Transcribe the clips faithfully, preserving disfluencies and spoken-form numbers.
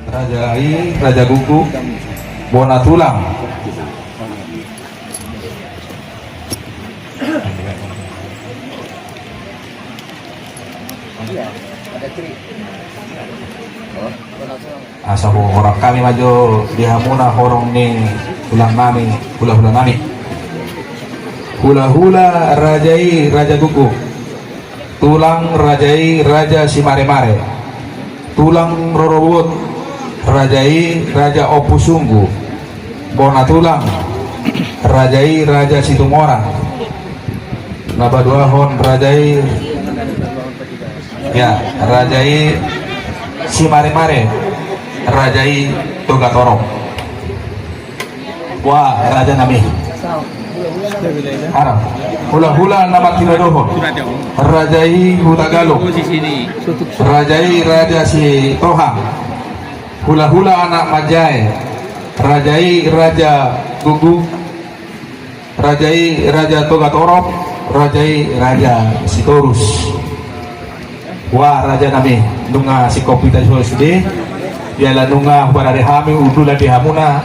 Raja i, Raja Guguk, bona tulang. Asa huhorong hami ma jo di hamuna horong ni tulang nami, hula-hula nami. Hula-hula raja i, Raja Guguk. Tulang raja i, Raja Simaremare. Tulang rorobot raja i, Raja Ompusunggu. Bona tulang raja i, Raja Situmorang. Na paduahon raja i, ya, raja i Simaremare, raja i Togatorop. Wah, raja nami. Ara, hula-hula na martinodohon. Raja i Hutagalung. Raja i Raja Sitohang. Hula-hula anak manjae. Raja i Raja Guguk. Raja i Raja Togatorop. Raja i Raja Sitorus. Wah, raja nami, nunga singkop hita sude, jala nunga huparade hami undulan di hamuna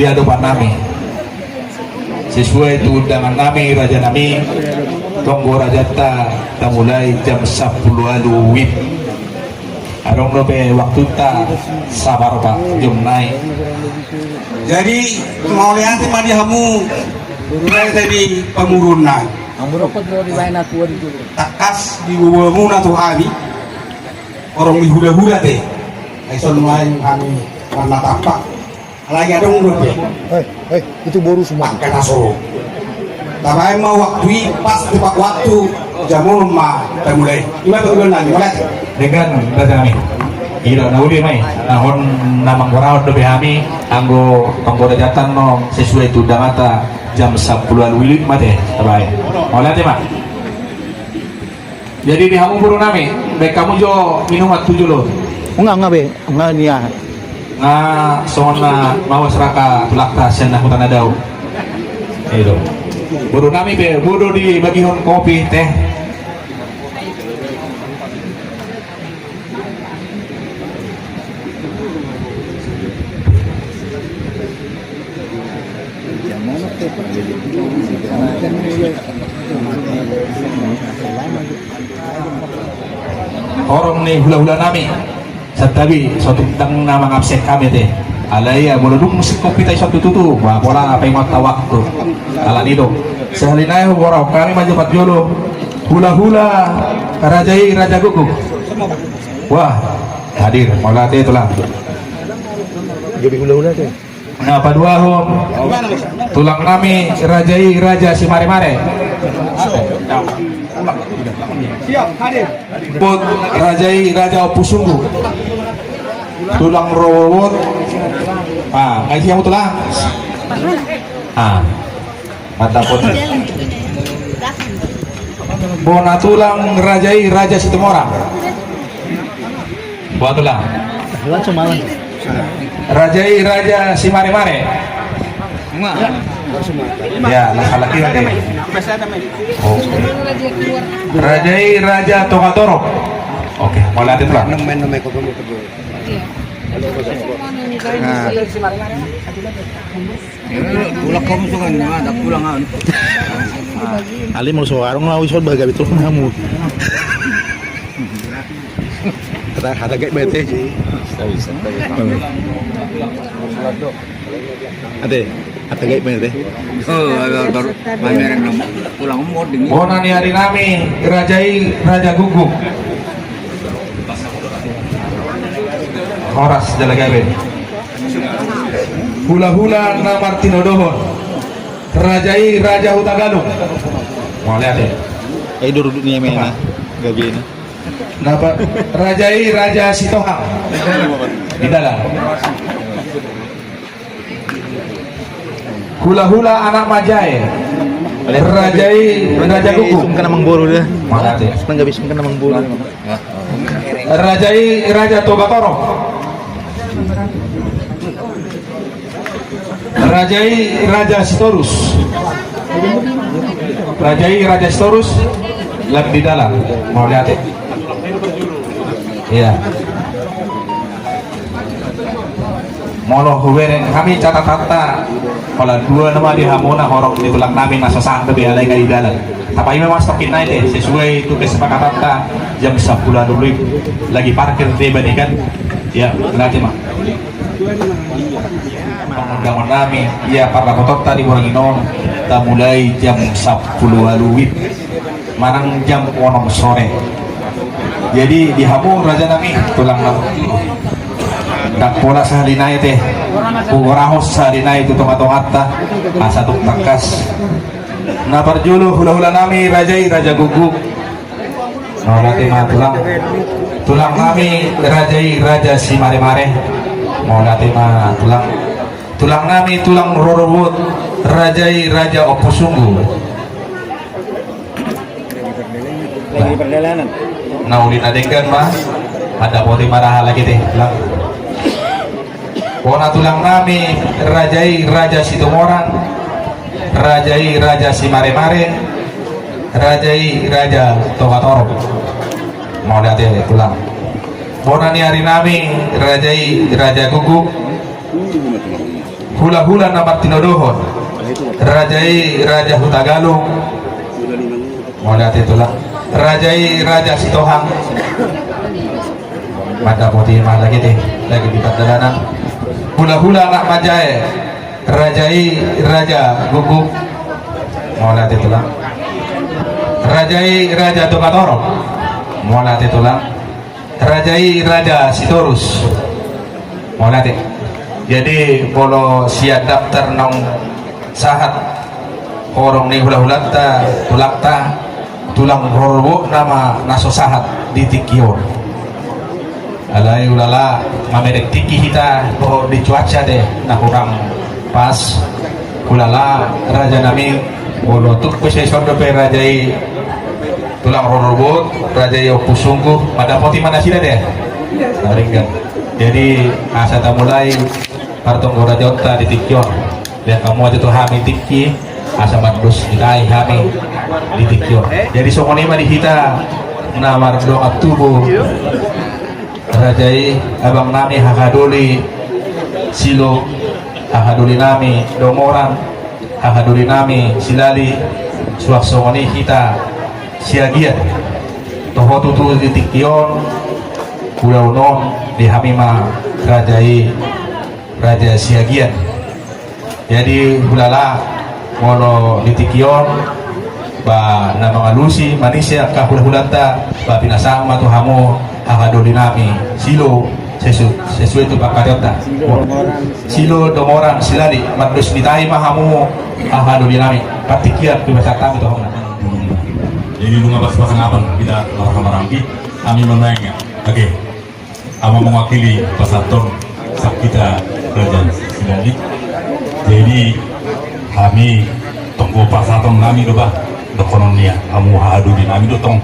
di adopan nami. Sesuai tu undangan nami, raja nami, tonggo rajanta tamulai jam sampulu ualu wib. Adong dope waktunta sabar, Pak, jom nai. Jadi, mauliate ma di hamu, raja ni pamoruon nai. Tangkas diboaonmuna tu hami horong ni hula-hula te. Ai songon i hami marnatampak. Alai adong dope. Hei, hei, itu boru semua. Angka na so. Tabaen ma waktu i, pas tepat waktu, jam onom ma tamulai. Ima tu bulan nami, mulai. Dengan raja nami. Ida na uli ma i. Na on na manggoraon dope hami, anggo tonggo rajanta on sesuai tu undanganta. Jam sampulu ualu wib ma te, tabaen. Mauliate ma. Jadi di hamu boru nami, baen hamu jo minuman tu jolo. Nga, nga be, nga nia. Nga songon na mawas raka tulangta sian na huta na dao. I do. Boru nami pe, boi do dibagihon kopi, teh. Horong ni hula-hula nami. Santabi, so tung ndang na mangabsen hami te. Alai ia molo dung singkop hita i so tutu, ba pola paingotta waktu. Alani do. Sahali nai huborahon hami ma jo parjolo. Hula-hula raja i, Raja Guguk. Wah, hadir. Mauliate tulang. Jadi hula-hula te. Na paduahon tulang nami, raja i Raja Simaremare. Siap, hadir. Raja i Raja Ompusunggu. Tulang rorobot. Ah, nunga isi hamu tulang. Ah. Mantap, Bos. Bona tulang, raja i Raja Situmorang. Bona tulang. Raja i Raja Simaremare. Ya, na salah kira deh. Oke. Raja i Raja Togatorop. Oke, mauliate tulang. Nah. Tulak kamu suka nggak ada pulang, ah. Ali mau suarung lah, wis, bah, gabe tulak kamu. Kata, kata gak bete. Ate, kata gak bete. Oh, ada, ada, pameran dong. Pulang umur dingin. Bona ni ari nami, raja i, Raja Guguk. Horas jala gabe. Hula-hula na martinodohon. Raja i Raja Hutagalung. Mauliate. Eh, duduk ni, main, ah. Gabe ni. Napa? Raja i Raja Sitohang. Di dalam. Hula-hula anak manjae. Raja i Raja Guguk. Sungkan amang boru dia. Mauliate. Senang gak bisa sungkan amang boru. Raja i Raja Togatorop. Raja i Raja Sitorus. Raja i Raja Sitorus. Lam di dalam. Mauliate. Iya. Molo hubereng hami catatanta, pola dua nama di hamuna horong ni tulang nami na so sahat dope alai nga di dalan. Tapaima ma stokkin nai te, sesuai tu kesepakatanta jam sampulu ualu lagi parkir te bani kan. Ya, berarti ma. Undangan nami, ya, pardapotonta di borngin on, tamulai jam sampulu ualu wib manang jam onom sore. Jadi di hamu raja nami, tulang nami, ndang pola sahali nai te, hugorahon sahali nai tu tonga-tonganta, asa tung tangkas. Na parjolo hulahula nami raja i raja guguk. Mauliate ma tulang. Tulang nami raja i raja Simaremare. Mauliate ma tulang. Tulang nami tulang rorobot raja i raja Ompu Sunggu. Lagi di pardalanan. Na uli na denggan ma. Mandapoti ma raja lagi te tulang. Bona tulang nami raja i raja Situmorang, raja i raja Simaremare, raja i raja Togatorop. Mauliate tulang. Bona ni ari nami raja i raja Guguk. Hulahula na martinodohon raja i raja Hutagalung. Mauliate tulang. Raja i raja Sitohang. Mandapoti ma lagi te, lagi di pardalanan. Hulahula anak manjae, raja i raja Guguk. Mauliate tulang. Raja i raja Togatorop. Mauliate tulang. Raja i raja Sitorus. Mauliate. Jadi molo sian daftar naung sahat horong ni hulahulanta, tulangta, tulang rorobot nama na so sahat di tingki on. Alai ulala, mamereng tingki hita dohot di cuaca de na hurang pas. Ulala raja nami, molo tung pe sai songon dope raja i tulang rorobot, raja i Ompu Sunggu, mandapoti ma nasida de. Jadi asa tamulai partonggo rajaonta di tingki on. Dia kamu aja tu hami tingki, asa mandus ditai hami di tingki on. Jadi songon i ma di hita na mardongan tubu. Raja i abang nami hahadoli Silo, hahadoli nami Dongoran, hahadoli nami Silali, suang songon i hita Siagian. Toho tutu di tingki on, ulaon on di hami ma raja i raja Siagian. Jadi ulala, molo di tingki on, ba na mangalusi manise angka hulahulanta, ba pinasahat ma tu hamu hahadoli nami Silo, sesu-, sesuai tu pangkataion ta. Silo Dongoran Silali, mandus ditai ma hamu hahadoli nami. Partingkian tu basa kami tu hamu. Jadi nunga pas pasangapan kita marhaha maranggi, kami menanya. Oke. Ama mewakili pasahaton sahit hita raja Silali. Jadi hami tonggo pasahaton nami do ba, dohonon ni hamu hahadoli nami do tong.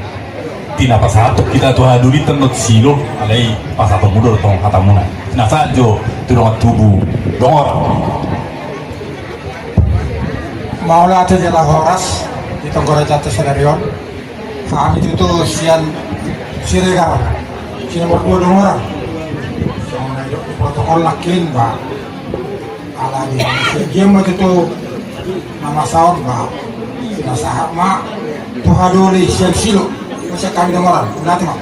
Tina pasahaton hita tu hahadoli tong dohot Silo, alai pasahaton muna do tong hatamuna. Tina sajo tu dongan tubu Dongoran. Mauliate jala horas di tonggo raja tu sadari on. Hami tutu sian Siregar, si nomor dua Dongoran. Songon na didok di protokol nangkin ba, ala di Siagian ma tutu na masa on ba, pinasahat ma tu hahadoli sian Silo, sian hami Dongoran. Mauliate ma.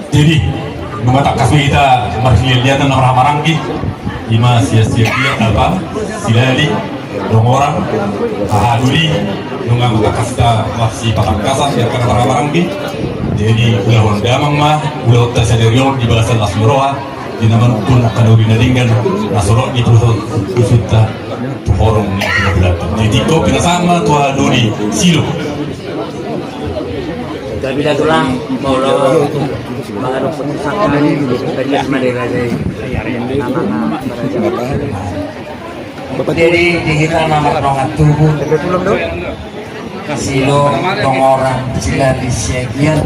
Jadi nunga tangkas be hita marsilaliatan na marhaha maranggi. Ima sian Siagian, apa, Silali, Dongoran, hahadoli, nunga tangkas hita marsipatangkasan di angka na marhaha maranggi. Jadi ulaon damang ma ulaonta sadari on di bagasan las ni roha, di na manungkun angka na uli na denggan na so ro di pusu-, pusuta tu horong ni hulahulanta. Jadi tingki on pinasahat ma tu hahadoli Silo. Tapi da tulang, molo mangadop putusan, tadi masih ada lagi. Nama, nama, nama. Jadi di hita na mardongan tubu, Silo, Dongoran, Silali, Siagian.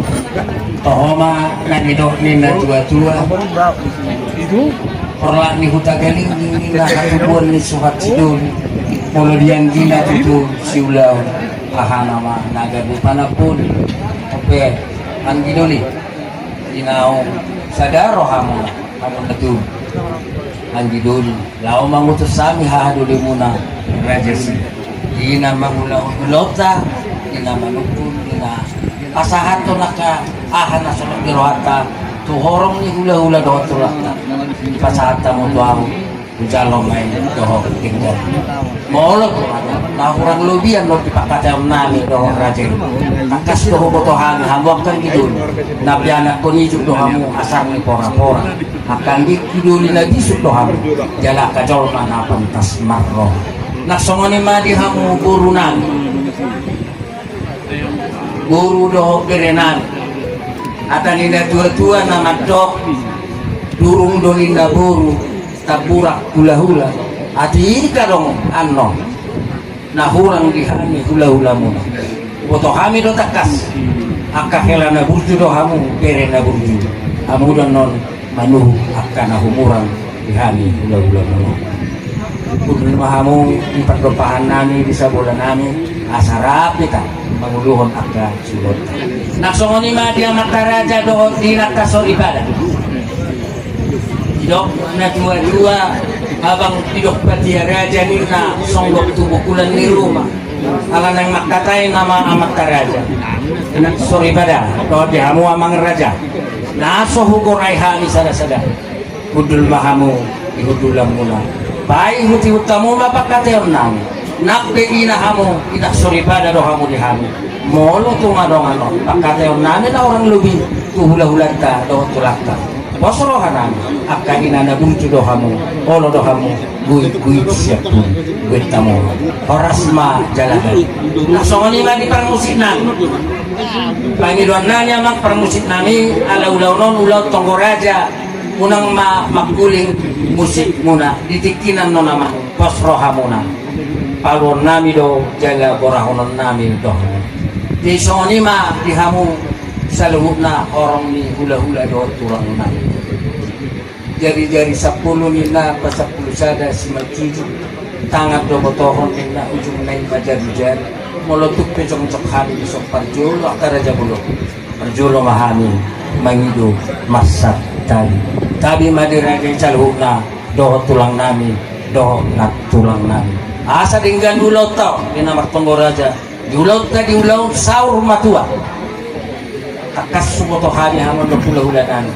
Toho ma na nidok ni na tua-tua. Porlak ni Hutagalinggi na hatubuan ni suhat sidoli. Molo di anggina tutu siulaon. Aha nama na gabe panapun. Ope, anggi doli. Di naung sada rohamu, hamu na tubu. Anggi doli, laho mangutus hami haha dolimuna raja i. Di na mangulahon ulaonta, di na manungkun, di na pasahathon angka aha na songon di rohanta tu horong ni hulahula dohot tulangta. Dipasahat hamu tu ahu, hujalo ma i dohot denggan. Molo tung adong na hurang lobian do di pangkataionnami dohot raja i, tangkas do huboto hami hamu angka anggi doli, na pianakhon ijuk do hamu asar ni porapora. Angka anggi doli na bisuk do hamu, jala angka jolma na pantas marroha. Nang songon i ma di hamu borunami, boru dohot berenami. Hata ni na tuatua na mandok, durung do ninna boru tamburak hulahula. Atik adong annon na hurang di hami hulahulamuna. Huboto hami do tangkas, angka hela na burju do hamu, bere na burju. Hamu do annon manuhuk angka na humurang di hami hulahulamuna. Hundul ma hamu di pardompaannami, di sabolanami, asa rap hita manguluhon angka suhut. Nang songon i ma di amanta raja dohot di inanta soripada. Didok na tuatua, abang didok patia raja ninna songgop tu bokulan ni ruma. Ala naeng mangkatai nama amanta raja, inanta soripada dohot di hamu amang raja, na so hugorai hami sadasada. Hundul ma hamu di hundulanmuna. Paihutihut hamu ma pangkataionnami. Nang pe ina hamu, inanta soripada do hamu di hami. Molo tung adong annon pangkataionnami na hurang lobi tu hulahulanta dohot tulangta, pos rohanami, angka ina na burju do hamu, olo do hamu guitguit sian pudi, guit hamu. Horas ma jala gabe. Nang songon i ma di parmusiknami. Pangidoannami amang parmusiknami, ala ulaon on ulaon tonggo raja. Unang ma mangguling musikmuna di tingki na annon, amang, pos rohamuna. Paluonnami do jala borahononnami do hamu. Jadi songon i ma di hamu saluhutna horong ni hulahula dohot tulangnami. Jarijari sampulu ninna, pasampulu sada simanjujung, tangan do botohon ninna, ujungna i ma jarijari. Molo tung pe jongjong hami dison parjolo, angka raja bolon, parjolo ma hami mangido marsak tabi. Tabi ma di raja i saluhutna dohot tulangnami dohot nantulangnami. Asa denggan ulaonta on, ninna martonggo raja, di ulaonta di ulaon saur matua. Tangkas huboto hami hamu dohot hulahulanami.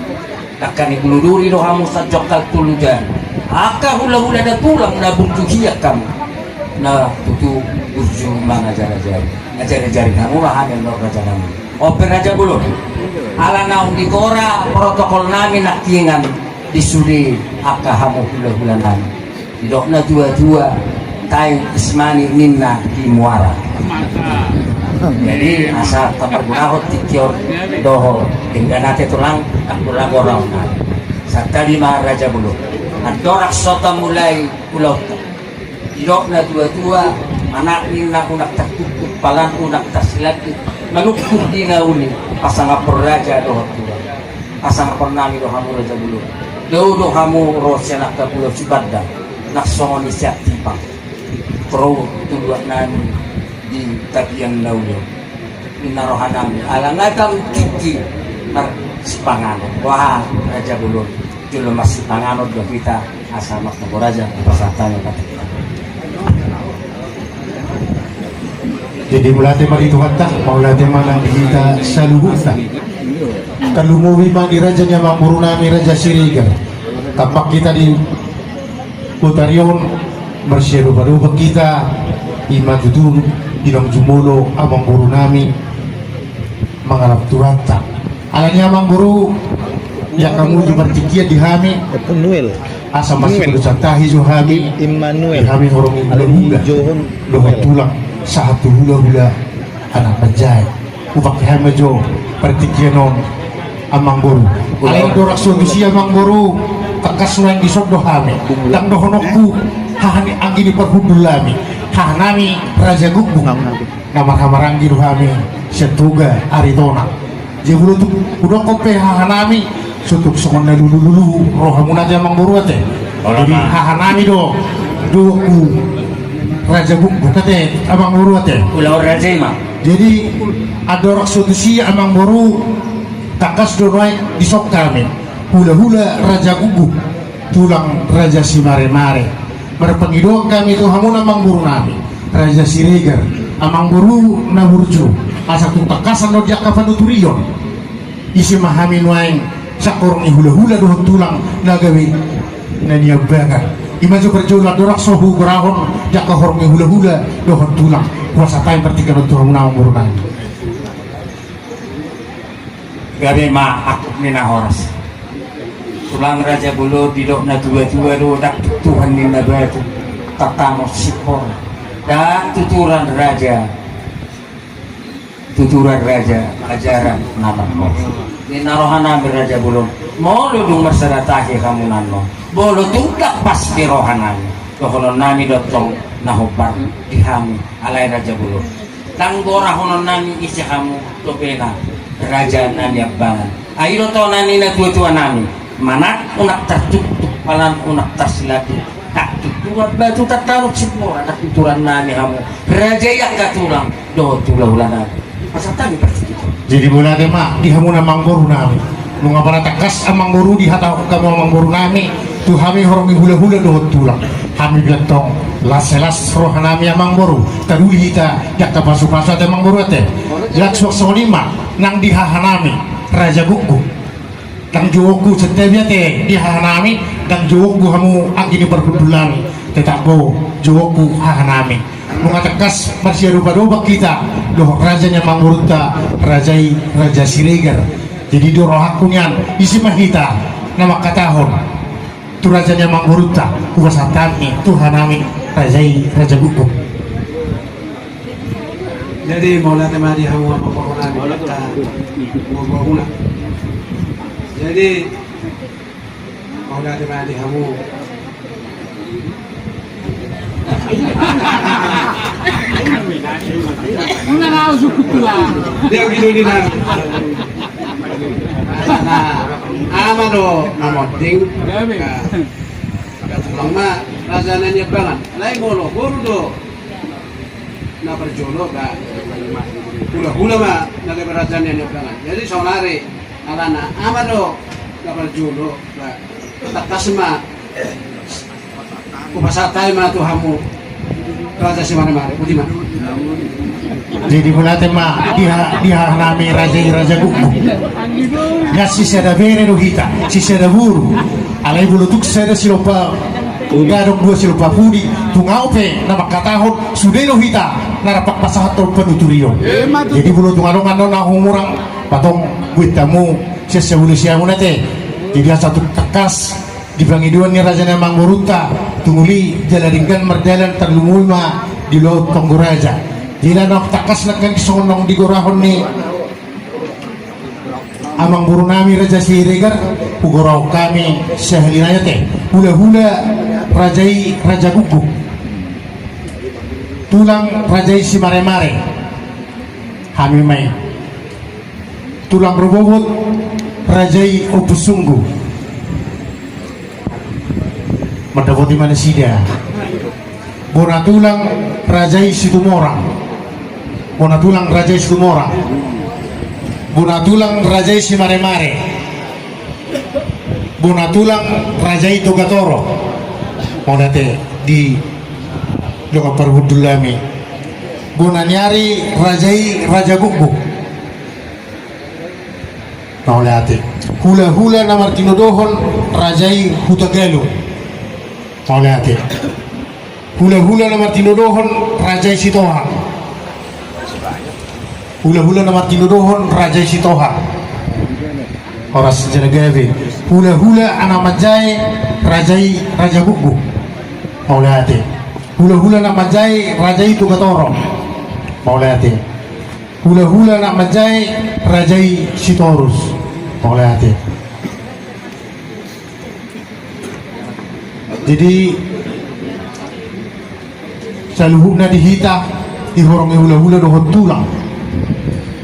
Angka ni bulu duri do hamu sanjongkal tolu jari. Angka hulahula na tulang na burju hian hamu. Na tutu burju mangajarajari. Ajarajari hamu ma hami annon rajanami. On pe raja bolon, ala naung digora protokolnami nangkiningan di sude angka hamu hulahulanami. Didok na tuatua, tai ismani ninna di muara. Jadi asa tapargunahon tingki on dohot denggan ate tulang, tak tulang orang. Santabi ma raja bolon. Andorang so tamulai ulaonta. Didok na tuatua, anak ninna unang tartuktuk, palan unang tarsilantik, manungkun di na uli, pasangaphon raja dohot tulang. Pasangaphonnami do hamu raja bolon. Dao do hamu ro sian angka pulau Sibanda, nang songon i Siantipang. Ro tu luatnami di tapian na uli on. Ninna rohanami, ala nga tong tingki marsipanganon. Boha raja bolon, jolo marsipanganon do hita. Asa martonggo raja, pasahat hami ma tu hita. Jadi mauliate ma di Tuhanta, mauliate ma nang di hita saluhutna. Tarlumobi ma di raja ni amangborunami Raja Siregar. Tampak hita di botari on, marsiadopadopan hita, ima tutu di na jumolo amangborunami mangalap turanta. Alani amangboru, ia hamu jo partingkian di hami. Immanuel. Asa masih Immanuel. Bersatahi jo hami. Immanuel. Di hami horong ni hulahula. Johon. Dohot tulang, sahat tu hulahula anak panjae. Hupake hami jo partingkian on amangboru. Alai ndang dorang so tusi amangboru, tangkas nuaeng dison do hami. Ndang dohononku haha ni anggi ni parhundulnami, hahanami Raja Gukguk. Na marhahamaranggi do hami sian Toga Aritonang. Jadi molo tung hudokkon pe hahanami, so tung songon na lulululu rohamuna ate amangboru ate. Jadi hahanami do dohononku Raja Gukguk ate amangboru ate. Ulaon raja i ma. Jadi andorang so tusi amangboru, tangkas do nuaeng dison hami hulahula Raja Gukguk. Tulang Raja Simaremare. Marpangidoan hami tu hamuna amangboru nami Raja Siregar, amangboru na burju, asa tung tangkasan do di angka panuturion. Ise ma hami nuaeng sahorong ni hulahula dohot tulang na gabe na niambangan. Ima jo parjolo andorang so hugorahon di angka horong ni hulahula dohot tulang, hupasahat hami partingkian on tu hamuna amangboru nami. Gabe ma angkup ni na horas. Tulang Raja Bolon, didok natuatua do, ndang tuturan ninna batu, tangkangos singkoru. Ndang tuturan raja, tuturan raja ajaran na marnono. Ninna roha nami Raja Bolon, molo dung marsada tahi hamu annon, molo tung ndang pas di roha nami, dohonon nami do tong na hombar di hami, alai Raja Bolon, ndang gorahonon nami ise hamu, dope na raja na niambangan. Ai do tona ni natuatua nami, manat unang tartuktuk, palan unang tarsilanduk, ndang tuturan batu, tangkangos singkoru, ndang tuturan nami hamu raja i angka tulang dohot hulahula nami. Pasahat hami partingkian on. Jadi mauliate ma di hamuna amangboru nami. Nunga pala tangkas amangboru dihatahon hamu amangboru nami tu hami horong ni hulahula dohot tulang. Hami pe antong las las roha nami amangboru, taruli hita di angka pasupasu ate amangboru ate. Laos suang songon i ma nang di haha nami Raja Gukguk. Ndang jouonku santabi ate di haha nami, ndang jouonku hamu anggi ni parhundul nami, tetap do jouonku haha nami. Nunga tangkas marsiadopadopan hita dohot raja ni amangborunta, raja i Raja Siregar. Jadi do rohangku nian, ise ma hita na manghatahon tu raja ni amangborunta, hupasahat hami tu haha nami raja i Raja Gukguk. Jadi mauliate ma di hamu amangboru nami, mauliate. Jadi mauliate ma di hamu. Dia gitu di nang. Nah, ama do na monding. Nah, tulang ma raja na niambangan. Alai molo boru do na parjolo, ba hulahula ma na gabe raja na niambangan. Jadi saonari alana ama do na parjolo, ba tangkas ma hupasahat hami ma tu hamu Raja Simaremare. Boti ma. Jadi mauliate ma di haha nami raja i Raja Gukguk. Nga sisada bere do hita, sisada boru. Alai molo tung sada silompa gadong, dua silompa pudi, tung ahu pe na manghatahon, sude do hita na rap pasahathon panuturion. Jadi molo tung adong annon na humurang, patong buet hamu sian sabulu siamun ate. Jadi asa tung tangkas di pangidoan ni raja ni amangborunta, tung uli jala denggan mardalan, tarlumobi ma di Laut Panggoraja. Jadi na tangkas nangkin songon na digorahon ni amangboru nami Raja Siregar, hugorahon hami sahali nai ate. Hulahula raja i Raja Gukguk. Tulang raja i Simaremare. Hami ma i. Tulang rorobot raja i Ompu Sunggu. Mandapoti ma nasida. Bona tulang raja i Situmorang. Bona tulang raja i Situmorang. Bona tulang raja i Simaremare. Bona tulang raja i Togatoro. Mauliate di dongan parhundul nami. Bona ni ari raja i Raja Gukguk. Mauliate. Hulahula na martinodohon raja i Hutagalung. Mauliate. Hulahula na martinodohon raja i Sitohang. Hulahula na martinodohon raja i Sitohang. Horas jala gabe. Hulahula anak manjae raja i Raja Gukguk. Mauliate. Hulahula na manjae raja i Togatoro. Mauliate. Hulahula na manjae raja i Sitorus. Mauliate. Jadi saluhutna di hita, di horong ni hulahula dohot tulang,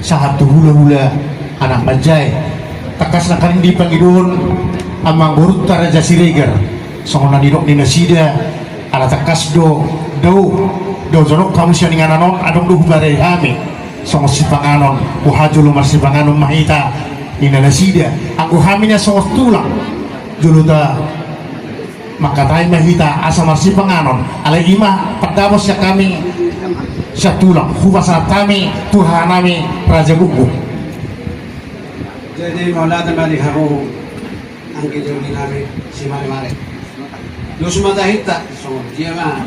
sahat tu hulahula anak manjae. Tangkas nangkin di pangidoan amangborunta Raja Siregar, songon na nidok ni nasida, ala tangkas do dao, dao jonok hamu sian inganan on, adong do huparade hami songon sipanganon, boha jolo marsipanganon ma hita, ninna nasida. Anggo hami na songon tulang, jolo ta Mangkatai ma hita asa marsipanganon, alai i ma pandapot sian hami sian tulang, hupasahat hami tu roha nami Raja Guguk. Jadi mauliate ma di hamu anggi joli nami si mare-mare. Dos ma tahinta songon dia ma.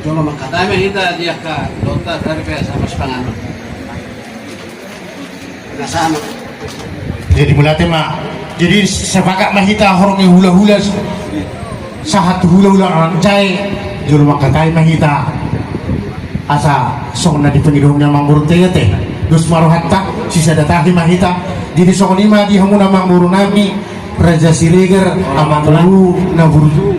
Jolo mangkatai ma hita di angka dohot sari pe asa marsipanganon. Jadi mauliate ma. Jadi sepakat ma hita horong ni hula-hula, sahat tu hula-hula na manjae. Jolo mangkatai ma hita asa songon na di pangidoan ni amangboru ate. Dos ma rohanta, sisada tahi ma hita. Jadi songon i ma di hamuna amangboru nami Raja Siregar, amangboru na burju.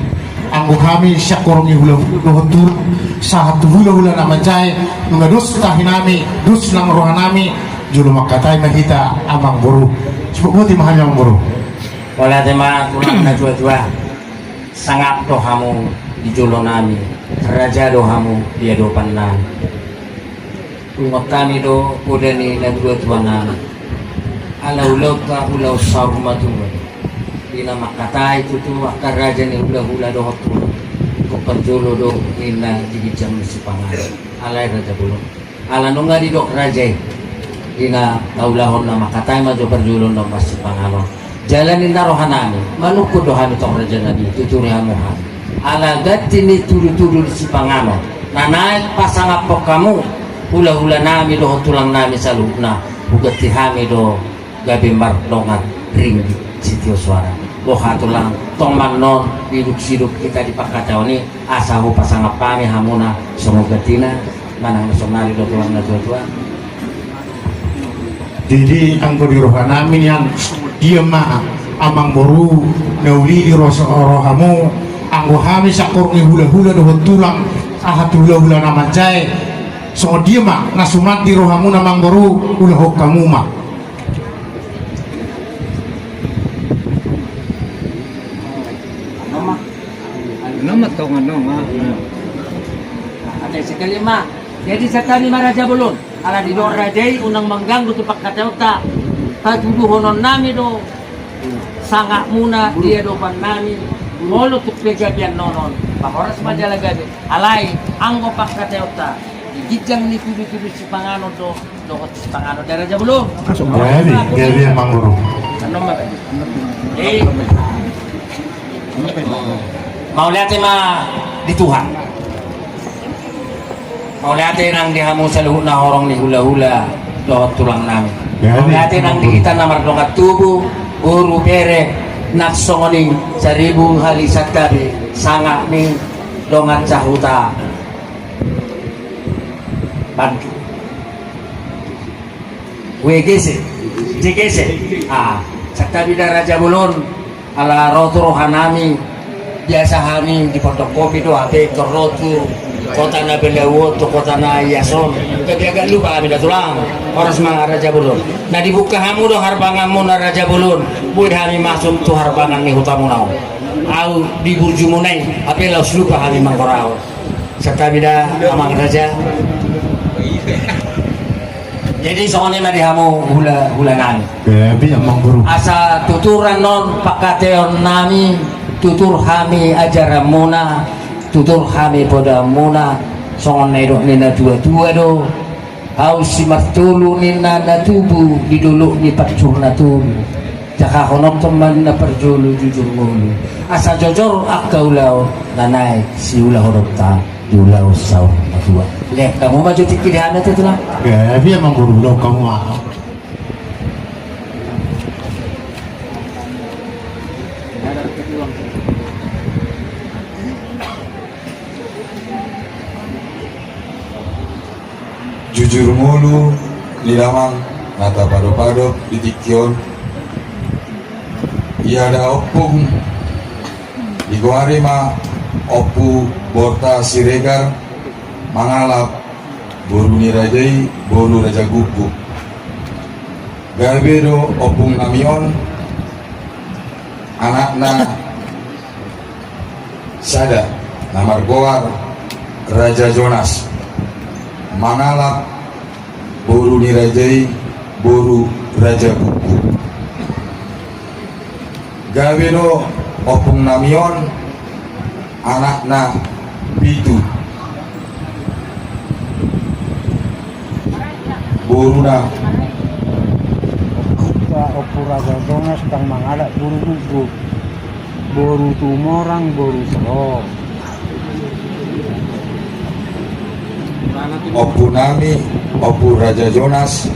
Anggo hami sian horong ni hula-hula dohot tulang, sahat tu hula-hula na manjae, nunga dos tahi nami, dos nang roha nami. Jolo mangkatai ma hita amangboru. Sibuk boti ma hami amangboru. Mauliate ma tulang na tua-tua. Sangap do hamu di jolo nami, raja do hamu di adopan nami. Ingot hami do poda ni na tua-tua nami. Ala ulaonta ulaon saur matua. Di na mangkatai tutu angka raja ni hula-hula dohot tulang. Parjolo do ninna di ginjang ni sipanganon. Alai Raja Bolon. Ala nunga didok raja i. Di na taulahon na mangkatai ma jo parjolo na marsipanganon. Jala ninna roha nami, manungkun do hami tong raja nami, tuturi hamu hami. Ala ganti ni tudu-tudu ni sipanganon na naeng pasangaphon hamu hula-hula nami dohot tulang nami saluhutna, huganti hami do gabe mardongan ringgit sitio soara. Boha tulang, tong ma annon diduk-siduk hita di pangkataion i, asa hupasangap hami hamuna songon gantina. Manang na sonari do tulang na tua-tua. Jadi anggo di roha nami nian, dia ma amangboru na uli di ro-, rohamu, anggo hami sian horong ni hula-hula dohot tulang, sahat tu hula-hula na manjae, songon dia ma na suman di rohamuna amangboru, ulahon hamu ma. Nama tong annon ma. Ate sekali ma. Jadi sian hami ma Raja Bolon. Ala didok raja i unang mangganggu tu pangkataionta. Patuduhonon nami do sangapmuna di adopan nami. Molo tung pe gabe annon on, pahoras ma jala gabe. Alai anggo pangkataionta, di ginjang ni tudu-tudu sipanganon do. Dohot sipanganon da Raja Bolon. Gabe, gabe amangboru. Eh. Mauliate ma di Tuhan. Mauliate nang di hamu saluhutna horong ni hula-hula dohot tulang nami. Gabe. Mauliate nang di hita na mardongan tubu, boru, bere, nang songon i saribu hali santabi sangap ni dongan sahuta. Bantu. W G C, J G C. Ah, santabi da Raja Bolon, ala ro tu roha nami, biasa hami di pondok kopi do, hape tor ro tu kota na belaon, tu kota na ias on. Gabe agak lupa hami da tulang. Horas ma Raja Bolon. Na dibuka hamu do harbanganmuna Raja Bolon. Boi hami masuk tu harbangan ni hutamuna on. Au di burjumuna i, hape laos lupa hami mangkorahon. Santabi da amang raja. Jadi songon i ma di hamu hula, hula nami. Gabe amangboru. Asa tuturan on pangkataion nami, tutur hami ajaranmuna, tutur hami podaanmuna, songon na nidok ni na tua-tua do. Au si martolu ninna na tubu di dolok ni pancur na tolu. Jahahononhon ma ninna parjolo jujur ngolu. Asa jojor angka ulaon na naeng siulahononta di ulaon saur matua. Lehon hamu ma jo tingki di hami ate tulang. Gabe amangboru, lehon hamu ma. Jujur ngolu ni damang na tapadop-adop di tingki on. Ia da ompung digoari ma Ompu Borta Siregar mangalap boru ni raja i, boru Raja Guguk. Gabe do ompung nami on anakna sada na margoar Raja Jonas mangalap boru ni raja i, boru Raja Buku. Gabe do ompung nami on Anakna pitu. Boruna. Ompunta Ompu Raja Jonas ndang mangalap boru Guguk. Boru Tumorang, boru Sero. Ompunami Ompu Raja Jonas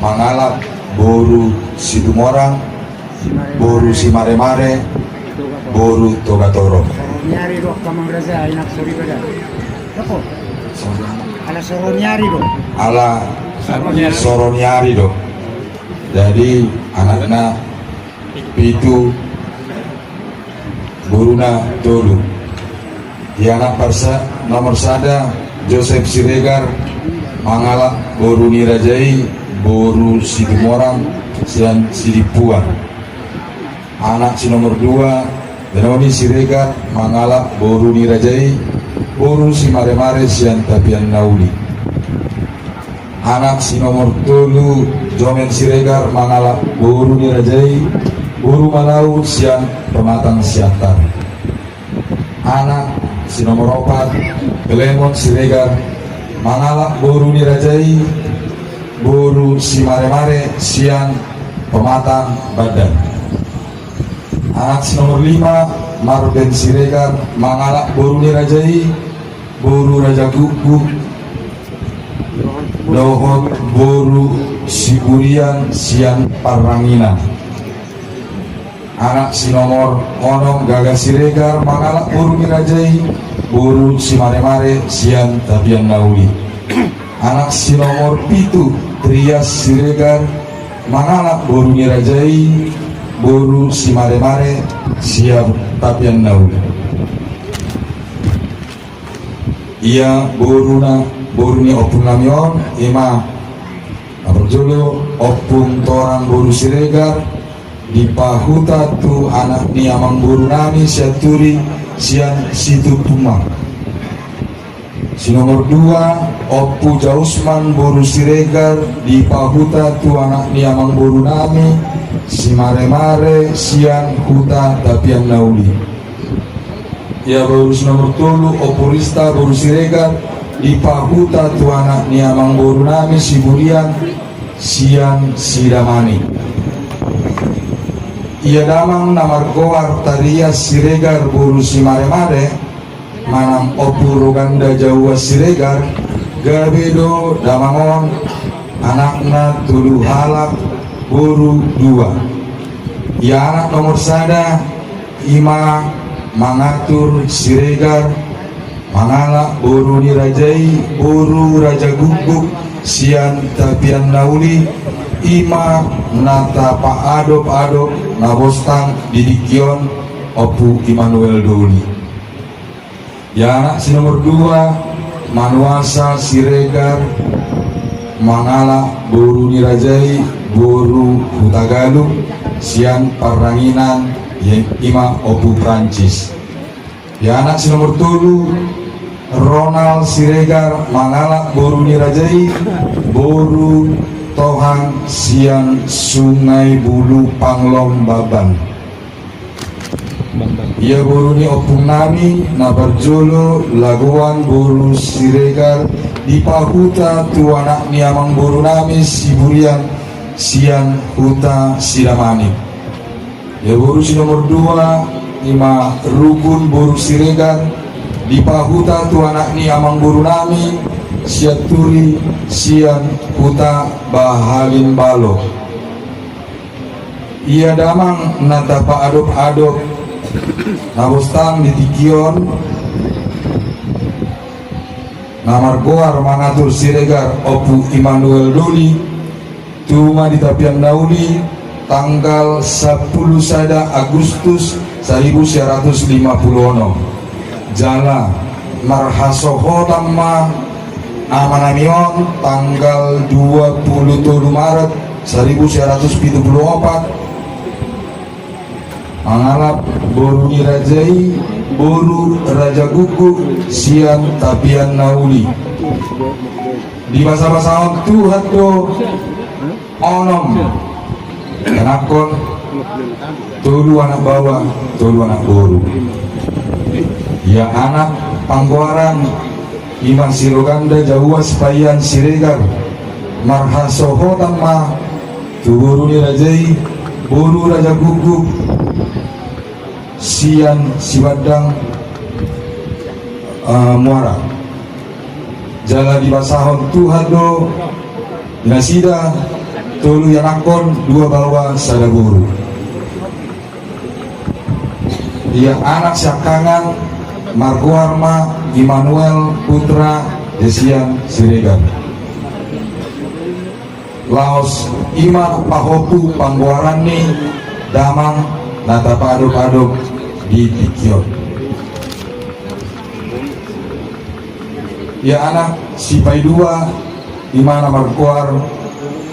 mangalap boru Situmorang, boru Simaremare, boru Togatoro. Soro ni ari do, Amang Raja, inak sori bada. Ala soro ni ari do. Ala soro ni ari do. Jadi anakna pitu, boruna tolu. Ia anak parsa nomor sada, Josep Siregar, mangalap boru ni raja i, boru Situmorang sian Sidimpuan. Anak si nomor dua, Benoni Siregar, mangalap boru ni raja i, boru Simaremare sian Tapian Nauli. Anak si nomor tolu, Jomen Siregar, mangalap boru ni raja i, boru Malau sian Pematang Siantar. Anak si nomor opat, Klemon Siregar, mangalap boru ni raja i, boru Simaremare sian Pematang Bandan. Anak si nomor lima, Marben Siregar, mangalap boru ni raja i, boru Raja Guguk dohot boru Siburian sian Parranginan. Anak si nomor onom, Gaga Siregar, mangalap boru ni raja i, boru Simaremare sian Tapian Nauli. Anak si nomor pitu, Trias Siregar, mangalap boru ni raja i, boru Simaremare sian Tapian Nauli. Ia boruna, boru ni ompungnami on, ima na parjolo Ompung Torang boru Siregar, dipahuta tu anak ni amangborunami Sianturi sian Situpumang. Si nomor dua, Ompu Jausman boru Siregar, dipahuta tu anak ni amangborunami Simaremare sian huta Tapian Nauli. Ia boru si nomor tolu, Ompu Rista boru Siregar, dipahuta tu anak ni amangborunami Siburian sian Sidamanik. Ia damang na margoar Tarias Siregar boru Simaremare, manang Ompu Roganda Jaua Siregar, gabe do damang on anakna tolu halak, boru dua. Ia anak nomor sada, ima Mangatur Siregar, mangalap boru ni raja i, boru Raja Guguk sian Tapian Nauli, ima na tapaadop-adop na bostang di tingki on, Ompu Immanuel Doli. Ia anak si nomor dua, Manuasa Siregar, mangalap boru ni raja i, boru Hutagalung sian Parranginan, ia ima Ompu Prancis. Ia anak si nomor tolu, Ronald Siregar, mangalap boru ni raja i, boru Tohang sian Sungai Bulu Panglom Baban. Ia boru ni ompungnami na parjolo Lagoan boru Siregar, dipahuta tu anak ni amangborunami Siburian sian huta Sidamanik. Ia boru si nomor dua, ima Rukun boru Siregar, dipahuta tu anak ni amangborunami Sianturi sian huta Bahalimbalo. Ia damang na tapaadop-adop na bostang di tingki on, na margoar Mangatur Siregar, Ompu Immanuel Doli, tu ma di Tapian Nauli, tanggal sampulu sada Agustus saribu sia ratus lima pulu onom. Jala marhasohotan ma amanami on tanggal dua pulu tolu Maret saribu sia ratus pitu pulu opat, mangalap boru ni raja i, boru Raja Guguk sian Tapian Nauli. Di basa-basa on tuhat do onom ianakhon, tolu anak baoa, tolu anak boru. Ia anak panggoaran, ima si Roganda Jaua Sipaian Siregar, marhasohotan ma tu boru ni raja i, boru Raja Guguk sian Sibandang, eh, Muara. Jala dibasahon Tuhan do di nasida tolu ianakhon, dua baoa sada boru. Ia anak siangkangan margoar ma Immanuel Putra Desian Siregar. Laos ima pahompu panggoaran ni damang na tapaadop-adop di tingki on. Ia anak sipaidua, ima na margoar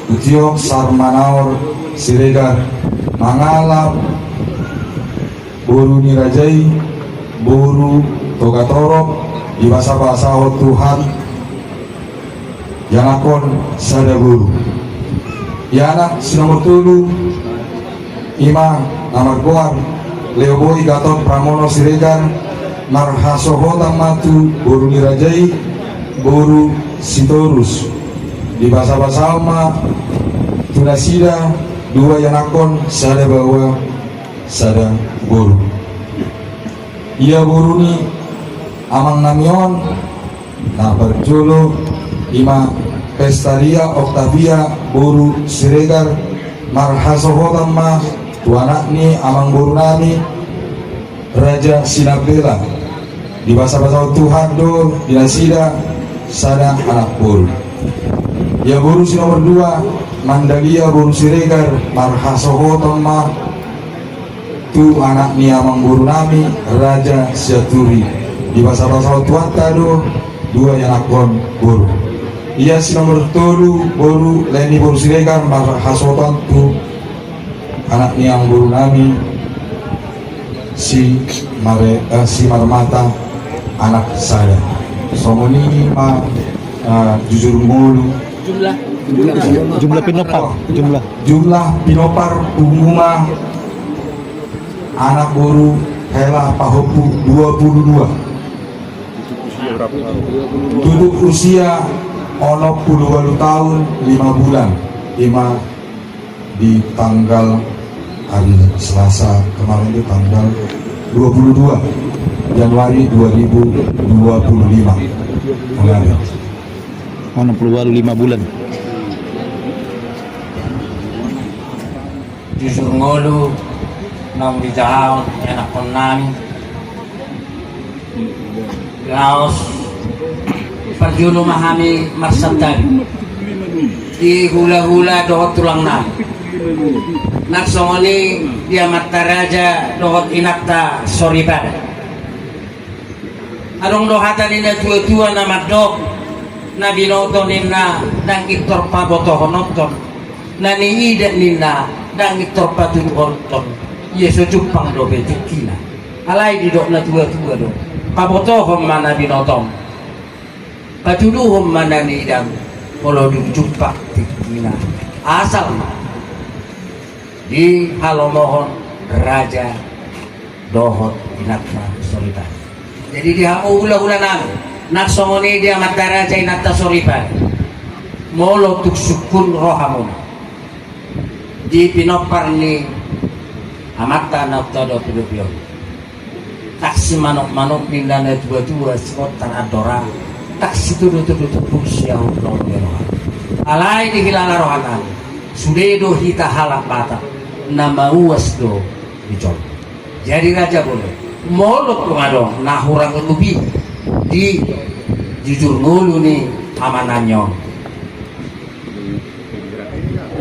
Utiok Sarmanaor Siregar, mangalap boru ni raja i, boru Togatorop, dibasabasahon Tuhan ianakhon sada boru. Ia anak si nomor tolu, ima na margoar Leoboi Gatot Pramono Siregar, marhasohotan ma tu boru ni raja i, boru Sitorus. Dibasabasahon ma tu nasida dua ianakhon, sada baoa sada boru. Ia boru ni amangnami on na parjolo, ima Pestaria Octavia boru Siregar, marhasohotan ma tu anak ni amangborunami Raja Sinambela. Dibasabasahon Tuhan do di nasida sada anak boru. Ia boru si nomor dua, Mandalia boru Siregar, marhasohotan ma tu anak ni amangborunami Raja Sianturi. Dibasabasahon Tuhanta do dua ianakhon boru. Ia si nomor tolu, boru Leni boru Siregar, marhasohotan tu anak ni amangborunami si Mare-, eh, si Marmata, anak sada. Songon i ma, eh, jujur ngolu. Jumlah, jumlah pinompar, jumlah. Jumlah pinompar pungu ma anak boru hela pahompu dua pulu dua. Tutup usia onom pulu ualu taon lima bulan. Ima di tanggal hari Selasa kemarin, itu tanggal dua puluh dua Januari dua ribu dua puluh lima. Mengalir. Onom pulu ualu, lima bulan. Jujur ngolu naung dijahaon ianakhonnami. Laos parjolo ma hami marsantabi di hulahula dohot tulangnami. Nang songon i di amanta raja dohot inanta soripada. Adong do hata ni natuatua na mandok, na binoto ninna ndang pintor pabotohononton, na niida ninna ndang pintor patuduhononton, ia so jumpang dope tingkina. Alai didok natuatua do, pabotohon ma na binotom, patuduhon ma na niidam, molo dung jumpang tingkina. Asal ma dihalomohon raja dohot inanta soripada. Jadi di hamu hulahulanami, nang songon i di amanta raja inanta soripada, molo tung sungkun rohamuna di pinompar ni amanta na tung dope dope on, ndang simanokmanok ninna natuatua, simontar andora, ndang situdutudu tumpuk siahu lomo ni roha. Alai dihilala rohanami, sude do hita halak Batak na mauas do di jolo. Jadi raja bolon, molo tung adong na hurang lobi di jujur ngolu ni amanami on,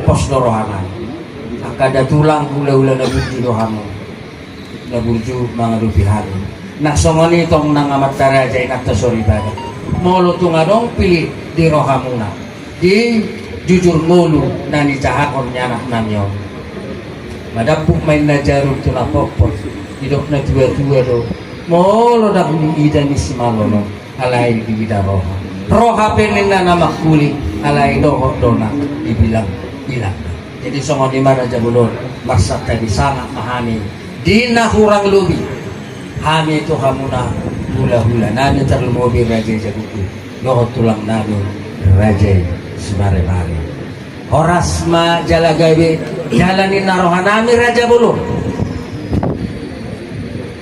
pos do rohanami. Angka da tulang, hulahula na burju do hamu, na burju mangadopi hami. Nang songon i tong nang amanta raja inanta soripada, molo tung adong pilih di rohamuna di jujur ngolu na nijahahon ni anaknami on, madampuk ma inna jarum tu na potpot. Didok natuatua do, molo ndang diida ni simalolong, alai diida roha. Roha pe ninna na mangkuling, alai dohot do na dibilangilang. Jadi songon i ma raja bolon, marsantabi, sangap ma hami di na hurang lobi hami tu hamuna Hula-hula nami tarlumobi raja i Jaguti dohot tulang nami raja i Simaremare. Horas ma jala gabe jala ninna roha nami raja bolon.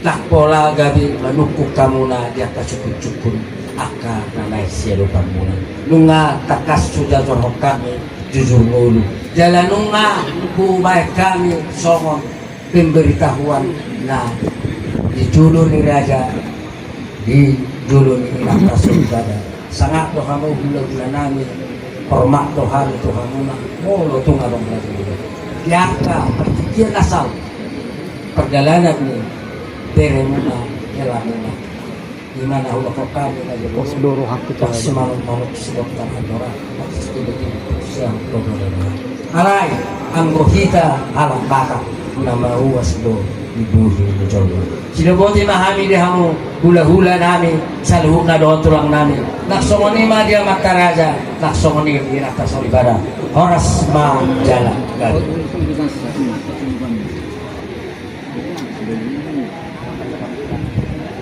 Ndang pola gabe manungkun hamuna di angka sungkun-sungkun angka na naeng siadopanmuna. Nunga tangkas hujajorhon hami jujur ngolu jala nunga hubahen hami songon pemberitahuan na di jolo ni raja, di jolo ni inanta soripada. Sangap do hamu hula-hula nami, hormat do hami tu hamuna molo tung adong raja i. Di angka partingkian na saut pardalanan ni beremuna, helamuna. Di mana hula kota ni raja i, pos do rohangku tu raja i. Simanuk-manuk sidok tangan dora, pos do di siang do dora. Alai anggo hita halak Batak na mauas do di bohi ni jolo. Sidoboti ma hami di hamu hula-hula nami saluhutna dohot tulang nami. Nang songon i ma di amanta raja, nang songon i di inanta soripada. Horas ma jala gabe.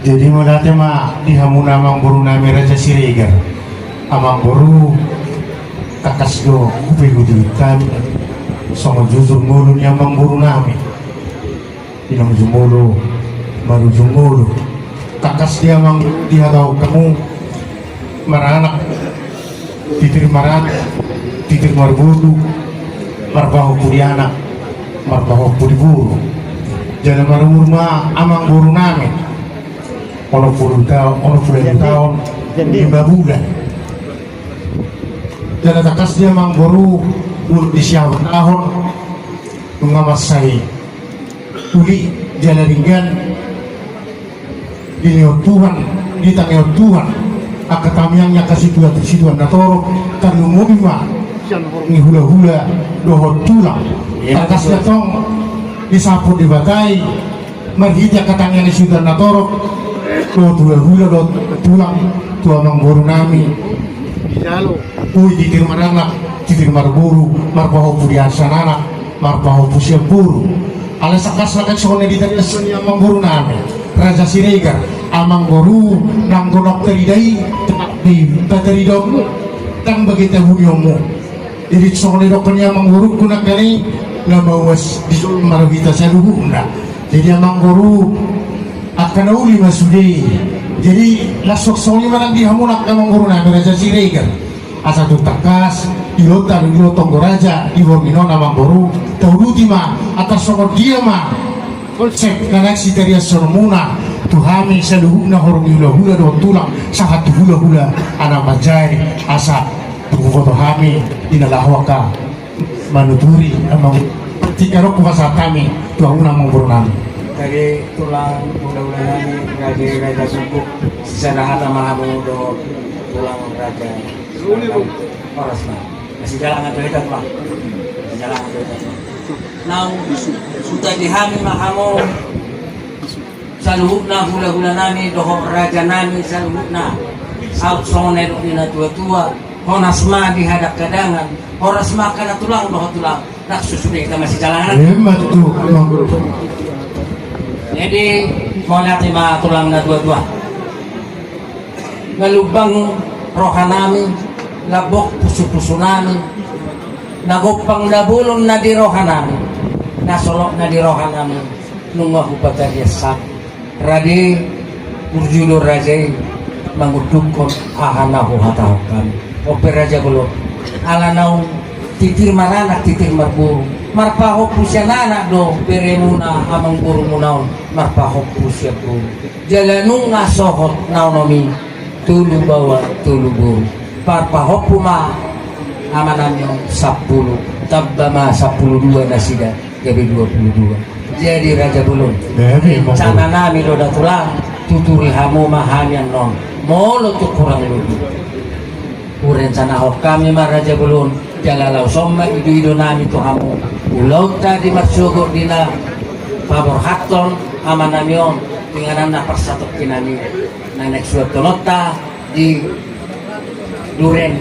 Jadi mauliate ma di hamuna amangboru nami Raja Siregar. Amangboru, tangkas do hupaihut-ihut hami songon jujur ngolu ni amangboru nami. Inang jumolo, marujung ngolu. Tangkas di amang di hatahon hamu maranak, titir maranak, titir marboru, marpahompu di anak, marpahompu di boru. Jala marumur ma amangboru nami onom pulu taon, onom pulu lima taon, lima bulan. Jala tangkas di amangboru, di siamun taon nunga mansai uli jala denggan. Dilehon Tuhan, ditangihon Tuhan angka tangiang ni angka situan, situan na torop, tarlumobi ma sian horong ni hula-hula dohot tulang. Tangkas di antong disampur Debata i marhite angka tangiang ni situan na torop dohot hula-hula dohot tulang tu amangboru nami. Ui, titir maranak, titir marboru, marpahompu di sian anak, marpahompu sian boru. Alai tangkas na kan songon na ditangihon ni amangboru nami Raja Siregar, amangboru, nang gonok tarida i, tetap di pataridaonmu, ndang bage tahunionmu. Jadi songon na didok ni amangborungku nangkin i, na mauas di jolma do hita saluhutna. Jadi amangboru, angka na uli ma sude. Jadi laos songon i ma nang di hamu nang amangboru nami Raja Siregar. Asa tung tangkas dilehon, dilehon tonggo raja di borngin on amangboru, tauduti ma atas songon dia ma konsep na naeng sitariashonmuna tu hami saluhutna horong ni hula-hula dohot tulang sahat tu hula-hula anak manjari, asa tung huboto hami di na laho angka manuturi amang. Tingki adong hupasahat hami tu hamuna amangboru nami. Jadi tulang hula-hula nami, raja, raja suku, sisada hata ma hamu dohot tulang raja. Horas ma. Masijalangan do hita, Tulang. Masijalangan do hita, Tulang. Naung huta di hami ma hamu saluhutna hula-hula nami dohot raja nami saluhutna. Saut songon na nidok ni na tua-tua, honas ma di hadang-hadangan, horas ma angka na tulang dohot tulang. Nang sude hita masijalangan. Ima tutu. Jadi mauliate ma tulang na tua-tua. Na lumbang roha nami, lambok pusu-pusu nami, na gompang na bolon na di roha nami, na solot na di roha nami, nunga hupatarias hami. Rade, burju do raja i mangundukhon aha na huhatahon hami. On pe raja bolon, ala naung titir maranak titir marboru, marpahompu sian anak do beremuna amangborumuna on, marpahompu sian boru. Jala nunga sohot na onom i, tolu baoa tolu boru. Marpahompu ma amanami on sampulu, tamba ma sampulu dua nasida, gabe dua pulu dua. Jadi raja bolon, rencana nami do da tulang, tuturi hamu ma hami annon molo tung hurang lobi. Hurencanahon hami ma raja bolon, jala laos on ma ido-ido nami tu hamu. Ulaonta di marsogot di na paborhathon amanami on, tu inganan na parsatongki nami na naeng suanhononta di Duren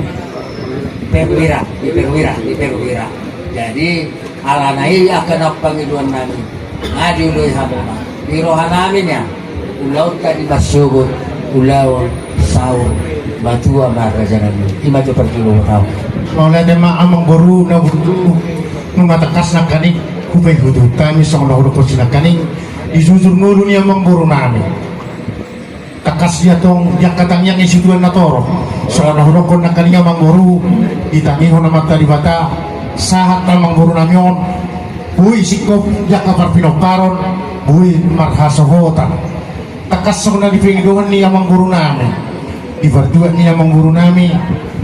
Perwira, di Perwira, di Perwira. Jadi alana i angka na pangidoan nami, nga dioloi hamu ma di roha nami nian. Ulaonta di marsogot Ulaon saur matua ma raja nami. Ima jo parjolo tau. Mauliate ma amang boru na burju. Nunga tangkas nangkaning hupaihut hami songon na hudokkon si nangkaning. Dijujur ngolu ni amang boru nami. Tangkas ia tong di angka tangiang ni situan na torop. Songon na hudokkon nangkaning amang boru, ditangihon Amanta Debata sahat amang boru nami on. Boi singkop di angka parpinomparon, boi marhasohotan. Tangkas songon na dipangidoan ni amang boru nami, di partuat ni amang boru nami,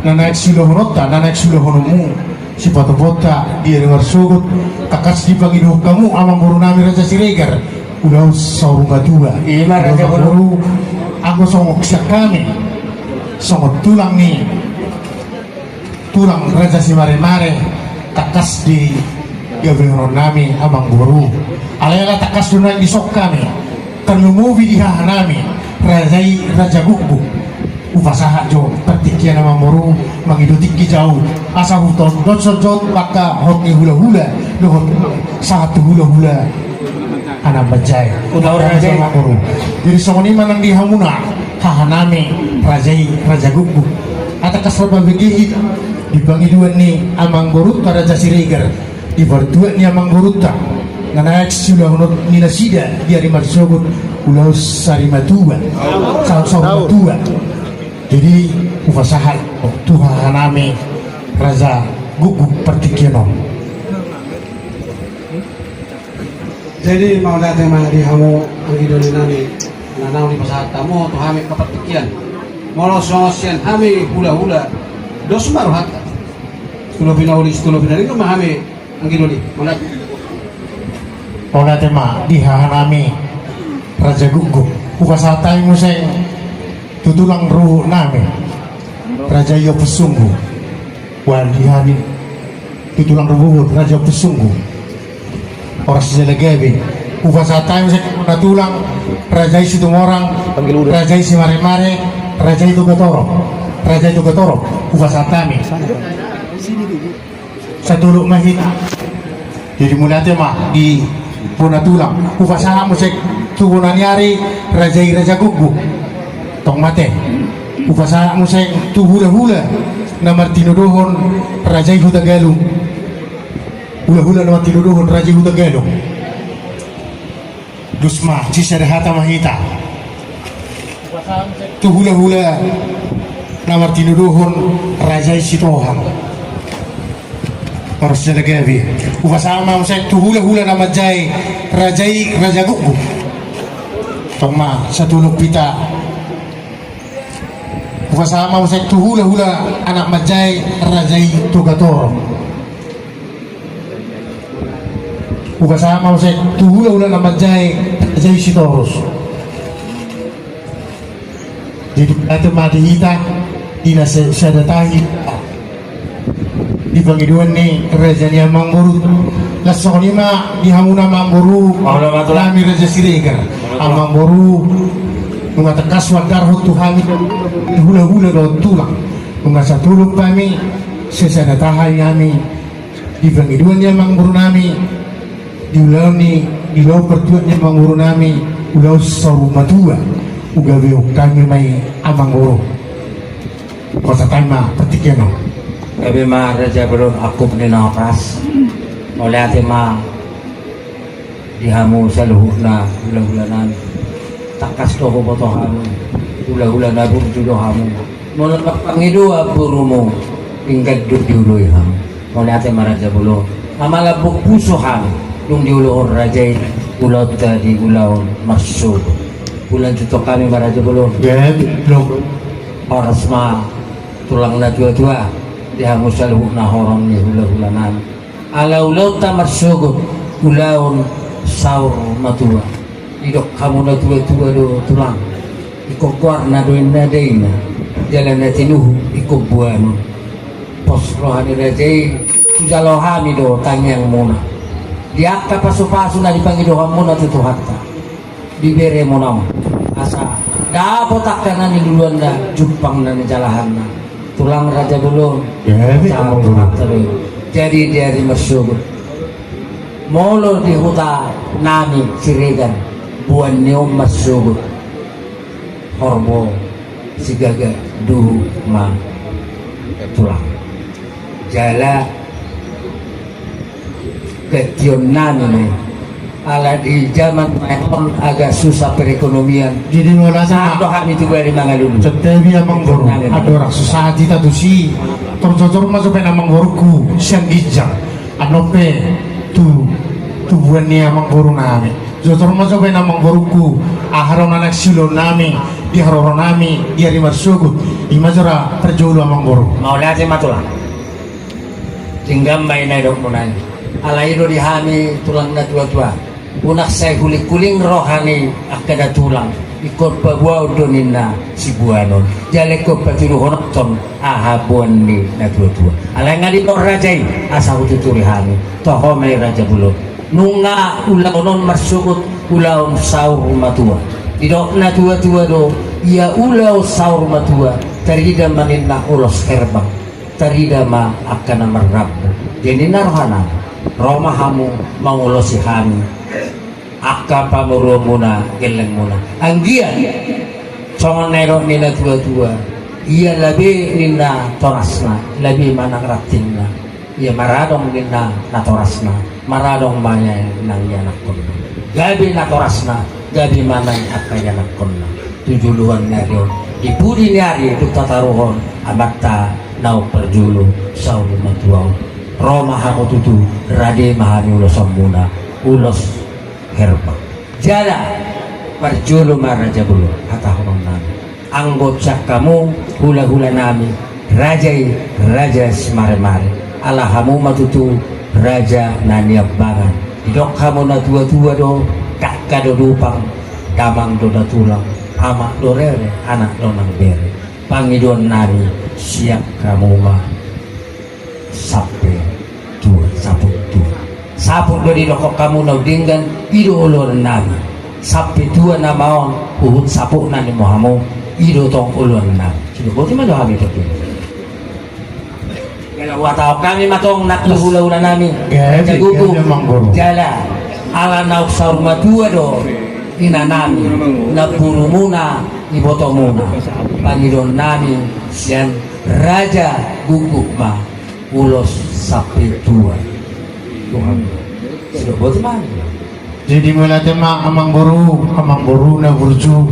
na naeng siulahononta, na naeng siulahononmu, sipatupaonta di ari marsogot. Tangkas dipangidoan hamu amang boru nami Raja Siregar, ulaon saur matua. Ima raja boru. Anggo songon sian hami, songon tulang ni tulang Raja Simaremare, tangkas di gabehonon nami amang boru. Alai ala tangkas do naeng dison hami, tarlumobi di haha nami raja i Raja Gukguk. Hupasahat jo partingkian amang boru, mangido tingki jau, asa hutondot sonjot mangkahot ni hulahula dohot sahat tu hulahula anak manjae. Jadi songon i ma nang di hamuna haha nami raja i Raja Gukguk. Tangkas rap mambege hita di pangidoan ni amang borunta Raja Siregar, di partuat ni amang borunta, na naeng siulahonon ni nasida di ari marsogot, ulaon saur matua, saur matua. Jadi hupasahat tu haha nami Raja Gukguk partingkian on. Jadi mauliate ma di hamu anggi doli nami, na naung dipasahat hamu tu hami angka partingkian. Molo songon sian hami hulahula, dos ma rohanta. Tulopi na uli, tulopi na denggan ma hami anggi doli. Mauliate. Mauliate ma di haha nami Raja Gukguk. Hupasahat hami muse tu tulang ruhut nami Raja i Ompusunggu. Wan di hami tu tulang ruhut Raja Ompusunggu. Horas jala gabe. Hupasahat hami muse tu tulang, raja i Situmorang, raja i Simaremare, raja i Togatorop. Raja i Togatorop, hupasahat hami. Satolop ma hita. Jadi mauliate ma di bona tulang. Hupasahat muse tu bona ni ari raja i Raja Gukguk. Tong mate. Hupasahat muse tu hulahula na martinodohon raja i Hutagalung. Hulahula na martinodohon raja i Hutagalung. Dos ma, sisada hata ma hita. Tu hulahula na martinodohon raja i Sitohang. Horas jala gabe. Hupasahat ma muse tu hulahula na manjae raja i Raja Gukguk. Tong ma satolop hita. Hupasahat ma muse tu hulahula anak manjae raja i Togatorop. Hupasahat ma muse tu hulahula na manjae raja i Sitorus. Jadi mauliate ma di hita di na sa-, sada tahi di pangidoan ni raja ni amang boru. Laos songon i ma di hamuna amang boru nami Raja Siregar. Amang boru, nunga tangkas huandarhon tu hami hulahula dohot tulang. Nunga satolop hami, sisada tahi hami. Di pangidoan ni amang boru nami, di ulaon ni, di ulaon partuat ni amang boru nami, ulaon saur matua, hugabehon hami ma i amang boru. Hupasahat hami ma partingkian on. Gabe ma raja bolon, angkup ni na horas. Mauliate ma di hamu saluhutna hulahula nami. Tangkas do huboto hamu hulahula na burju do hamu. Molo marpangidoan borumu, denggan do dioloi hamu. Mauliate ma raja bolon. Ala lambok puso hami dung dioloi raja i ulaonta di ulaon marsogot. Ulaon tu hami ma raja bolon. Horas ma tulang na tuatua, di hamu saluhutna horong ni hulahula nami. Ala ulaonta marsogot ulaon saur matua. Didok hamu na tuatua do tulang, ingkon goarna do inna daina, jala na tinuhuk ingkon boanon. Pos roha ni raja i, hujalo hami do tangiangmuna. Di angka pasupasu na dipangidohonmuna tu Tuhanta, di beremuna on, asa dapot angka na niluluanna, jumpang na nijalahanna. Tulang raja bolon. Jadi di ari marsogot, molo di huta nami Siregar, boan ni on marsogot. horbo sigaga duhut ma tulang. Jala gantion nami ma i. Ala di jaman on agak susah perekonomian. Jadi mauliate ma. Sahat do hami tu bari mangalului. Santabi amang boru. Andorang susah hita tusi. Tor jojor ma jo baen amang boruku sian ginjang. Annon pe tu tubuan ni amang boru nami. Jojor ma jo baen amang boruku. Aha do na naeng siulaon nami di haroro nami di ari marsogot. I ma jo ra parjolo amang boru. Mauliate ma tulang. Denggan ma i na didok muna i. Alai do di hami tulang na tuatua. Unang sai hulinghuling roha ni angka na tulang. Ingkon paboaon do ninna siboanon. Jala ingkon patuduhononhon aha boan ni na tuatua. Alai nga didok raja i asa hututuri hami. Toho ma i raja bolon. Nunga ulaon on marsogot ulaon saur matua. Didok na tuatua do ia ulaon saur matua. Tarida ma ninna ulos herbang. Tarida ma angka na marrambu. Jadi na rohana ro ma hamu mangulosi hami. Angka pamoruonmuna gellengmuna. Anggiat songon na didok ni na tuatua. Ia labe ninna torasna labe ma nang rantingna. Ia maradong ninna na torasna. Maradong ma ia nang ianakkonna. Gabe na torasna gabe ma nang angka ianakkonna. Tu joloan ni ari on di pudi ni ari dung tataruhon amanta naung parjolo saur matua on. Ro ma hamu tutu rade ma hami ulosonmuna ulos herbang. Jala parjolo ma raja bolon hatahonon nami. Anggo sian hamu hulahula nami raja i raja simaremare. Ala hamu ma tutu raja na niambangan. Didok hamu na tuatua do dangka do dupang. Damang do na tulang amak do rere anak do nang bere. Pangidoan nami sian hamu ma. Sampe tua saput tua. Saput do didokhon hamu na denggan i do oloan nami. Sampe tua nama on huhut saput na ni mo hamu i do tong oloan nami. Sudah boti ma do hami tapi. Jala huhatahon hami ma tong nang tu hulahula nami. Gabe, gabe amang boru. Jala ala naung saur matua do ina nami namborumuna ibotomuna. Pangidoan nami sian raja guguk ma. Ulos sampe tua. Tuhan. Sudah boti ma. Jadi mauliate ma amang boru, amang boru na burju.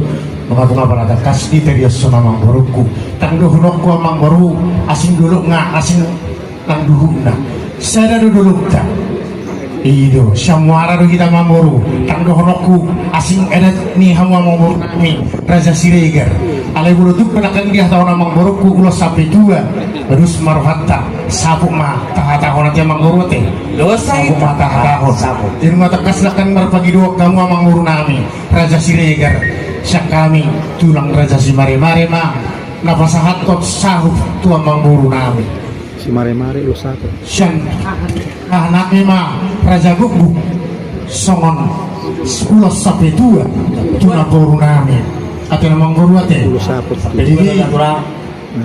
Nunga tung apala tangkas di tadi oson amang boruku. Tangdohononku amang boru asing dolok nga asing nang duhutna. Sada do dolokta. I do sian muara do hita amang boru. Tangdohononku asing adat ni hamu amang boru nami raja Siregar. Alai bolo tuk penakang di hatahon amang boruku ulos sampe tua. Terus marohanta saput ma tahatahon ate amang boru ate. Saput ma tahatahon. Saput. Jadi ma tangkas lakan marpangidoan hamu amang boru nami raja Siregar. Sian hami tulang raja Simaremare ma na pasahathon saput tu amang boru nami. Simaremare ulos saput. Sian hahanami ma raja guguk songon ulos sampe tua tu namboru nami. Ate namboru ate. Ulos saput. Jadi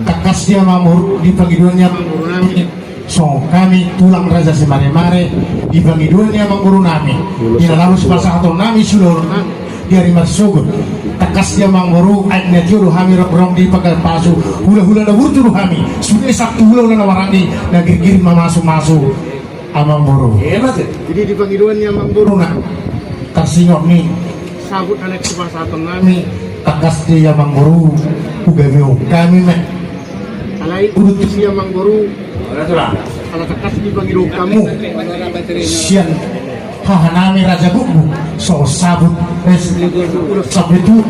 tangkas dia mamur di pangidoan ni amang boru nami. Songon hami tulang raja Simaremare di pangidoan ni amang boru nami. Di na laho sipasahaton nami siulaon nami. Di ari marsogot tangkas dia amang boru aek na tio do hami rongrong di pagar pasu. Hulahula na burju do hami sude satu hulahula na maranggi na girgir mamasumasu. Amang boru. Jadi di pangidoan ni amang boru na tarsingot ni saput na naeng sipasahaton nami. Tangkas dia amang boru hugabeon hami ma. Alai udut tu si amang boru. Ala tangkas di pangidoan hamu sian hahanami raja guguk songon saput. Saput tu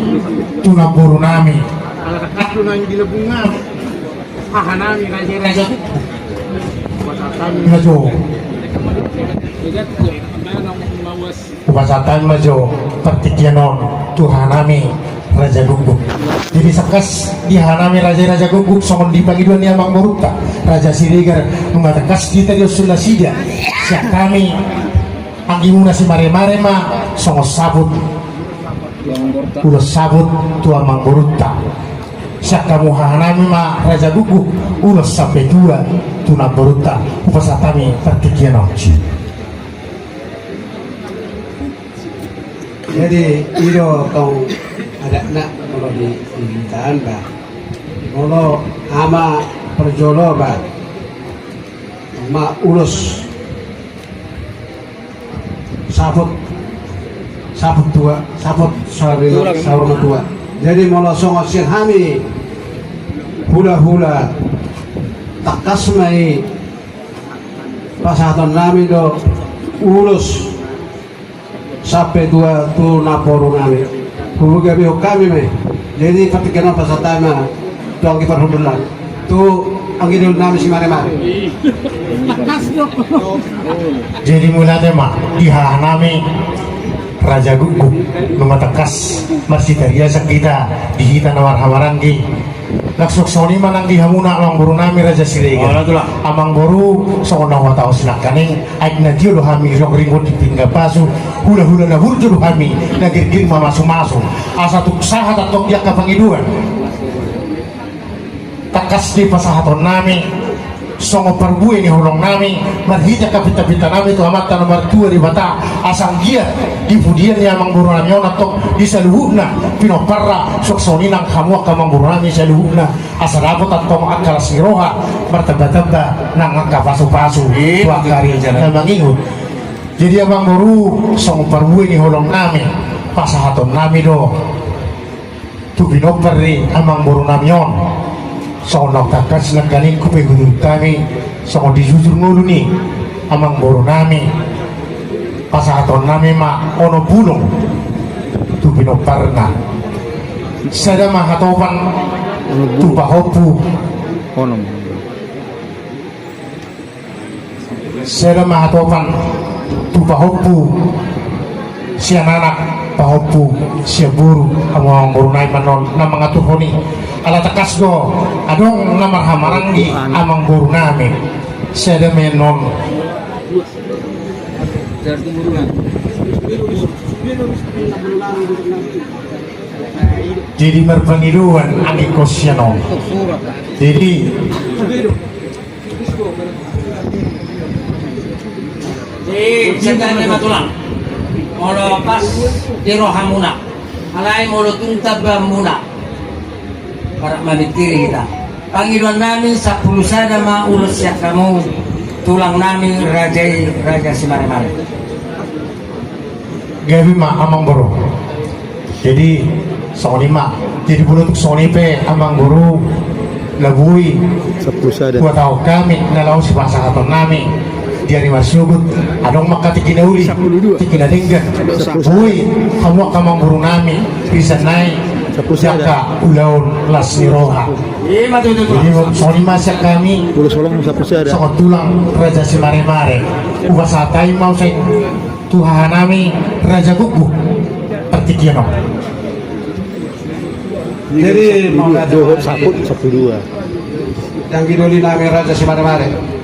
tu namboru nami. Ala tangkas tu nami di lebungan hahanami raja raja guguk. Raja. Hupasahat hami ma jo partingkian on tu hahanami raja guguk. Jadi tangkas di hahanami raja raja guguk songon di pangidoan ni amang borunta raja Siregar nunga tangkas di tadi osun nasida sian hami anggimuna Simaremare ma songon saput ulos saput tu amang borunta. Sian hamu hahanami ma raja guguk ulos sampe tua tu namborunta. Hupasahat hami partingkian on. Jadi i do tong adatna. Di, di hutaan ba. Molo ama parjolo ba. Ma ulos saput, saput tua, saput saur, saur matua. Jadi molo songon sian hami hulahula, tangkas ma i pasahatonnami do ulos sampe tua tu namboru nami. Huhut gabe hami ma i. Jadi partingkian on pasahat hami ma tu anggi parhundul nami, tu anggi doli nami Simaremare. Jadi mauliate ma di haha nami Raja Guguk, nunga tangkas marsitariasan hita di hita na marhahamaranggi. Laos songon i ma nang di hamuna amangboru nami Raja Siregar. Amangboru, songon na huhatahon nangkaning, aek na tio do hami ringkot di pinggan pasu, hulahula na burju do hami na girgir mamasumasu. Asa tung sahat antong di angka pangidoan, tangkas do pasahatonnami songon parbue ni holongnami, marhite angka pintapintanami tu Amanta na martua Debata, asa anggiat di pudian ni amangboru nami on antong di saluhutna pinomparna, songon i nang hamu angka amangboru nami saluhutna, asa dapot antong angka las ni roha, martambatamba nang angka pasupasu tu angka ari na mangihut. Jadi amangboru, songon parbue ni holongnami, pasahatonnami do tu pinompar ni amangboru nami on. Songon na tangkas nangkaning hupaihutihut hami, songon dijujur ngolu ni amangboru nami, pasahatonnami ma onom bulung tu pinomparna. Sada ma hatopan tu pahompu. Sada ma hatopan tu pahompu sian anak, pahompu sian boru, hamu amangboru nami ma annon na mangaturhon i. Ala tangkas do adong na marhahamaranggi amangboru nami. Sada ma annon. Jadi marpangidoan anggi kos sian on. Jadi Eh, sendalna ma tulang. Molo pas di rohamuna. Alai molo tung tamba muna. Barak mamikiri hita. Pangidoan nami sampulu sada ma ulos sian hamu tulang nami raja i, Raja Simaremare. Gabe ma amangboru. Jadi songon i ma. Jadi molo tung songon i pe amangboru, na boi huhatahon hami na laho sipasahatonnami di ari marsogot, adong ma angka tingki na uli, tingki na denggan. Boi hamu angka amangboru nami, bisa nai angka ulaon las ni roha. Jadi songon i ma sian hami songon tulang Raja Simaremare, hupasahat hami ma muse tu hahanami Raja Guguk partingkian on. Jadi mauliate ma di anggi doli nami Raja Simaremare.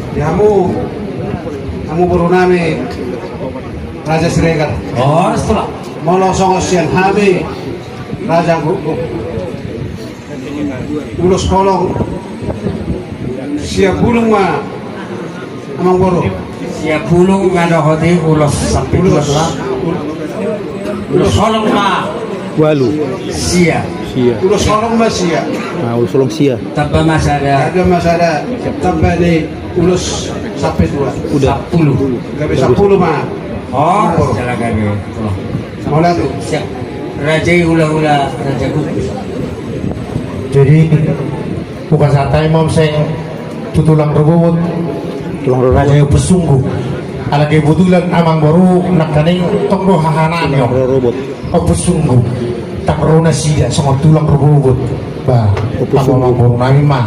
Di hamu, hamu boru nami Raja Siregar. Molo songon sian hami Raja Guguk, ulos holong sia bulung ma amangboru. Sia bulung nga dohot i ulos sampe dua. Ulos holong ma ualu. Sia. Ulos holong ma sia. Nah, ulos holong sia. Tamba ma sada. Tamba ma sada. Tamba ni ulos sampe dua. Udah. Sampulu. Gabe sampulu ma. Oh, salah gabe. Mauliate. Siap. Raja i hulahula Raja Guguk. Jadi hupasahat hami ma muse tu tulang rorobot. Tulang rorobot. Raja i Ompusunggu. Ala kebetulan amangboru nangkaning tong do hahanami on. Tulang rorobot. Ompusunggu. Tang ro nasida songon tulang rorobot. Ba, Ompusunggu. Amangboru nami ma.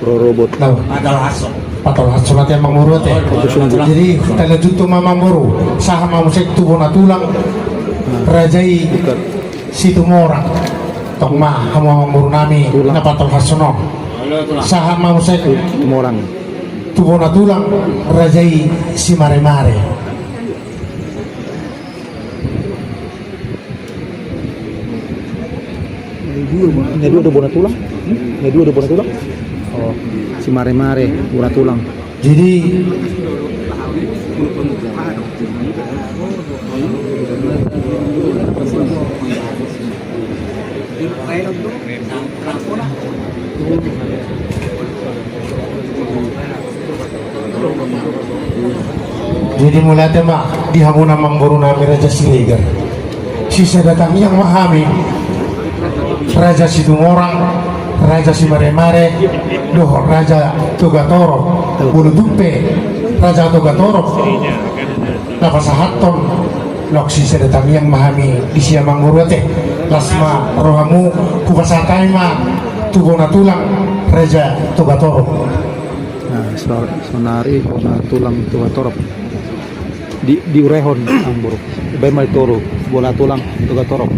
Rorobot. Patolhashon. Patolhashon ate amangboru ate. Jadi talanjut ma amangboru, sahat ma muse tu bona tulang, Raja i Situmorang. Tong ma hamu amangboru nami na patolhashon on. Sahat ma muse tu bona tulang, Raja i Simaremare. Na dua do bona tulang? Na dua do bona tulang? Oh, Simaremare bona tulang. Jadi Jadi mauliate ma di hamuna amangboru nami Raja Siregar. Sisada tangiang ma hami, Raja Situmorang, Raja Simaremare, dohot Raja Togatorop. Molo tung pe Raja Togatorop na pasahathon, laos sisada tangiang ma hami disi amangboru ate. Las ma rohamu, hupasahat hami ma tu bona tulang Raja Togatorop. Nah, so-, sonari bona tulang Togatorop. Di, diurehon amangboru. Baen ma di toru, bona tulang Togatorop.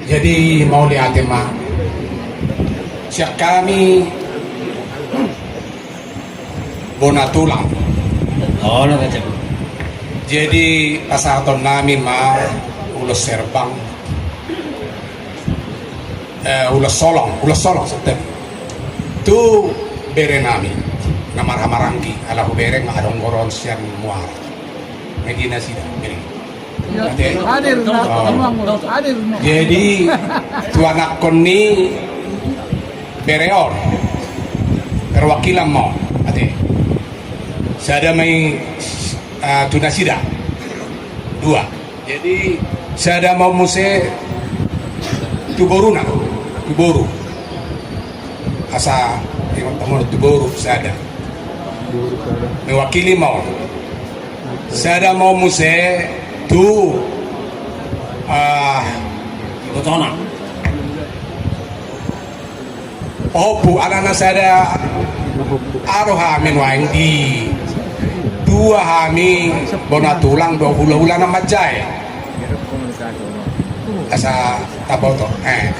Jadi mauliate ma sian hami bona tulang. Jadi pasahaton nami ma ulos herbang, eh, ulos holong, ulos holong, santabi, tu bere nami na marhaha maranggi, ala hubereng adong gorong sian muara. Nagi nasida bereng. Ate. Hadir, oh. Hadir. Jadi tu anakkon ni bere on, perwakilan ma on, ate. Sada ma i, ah, tu nasida. Dua. Jadi sada ma on muse tu boruna, tu boru. Asa ingot hamu, tu boru sada. Mewakili ma on. Sada ma on muse tu, ah, ibotona. Ompu, alana sada aro hami nuaeng, di dua hami bona tulang dohot hulahula na manjae. Asa taboto, eh.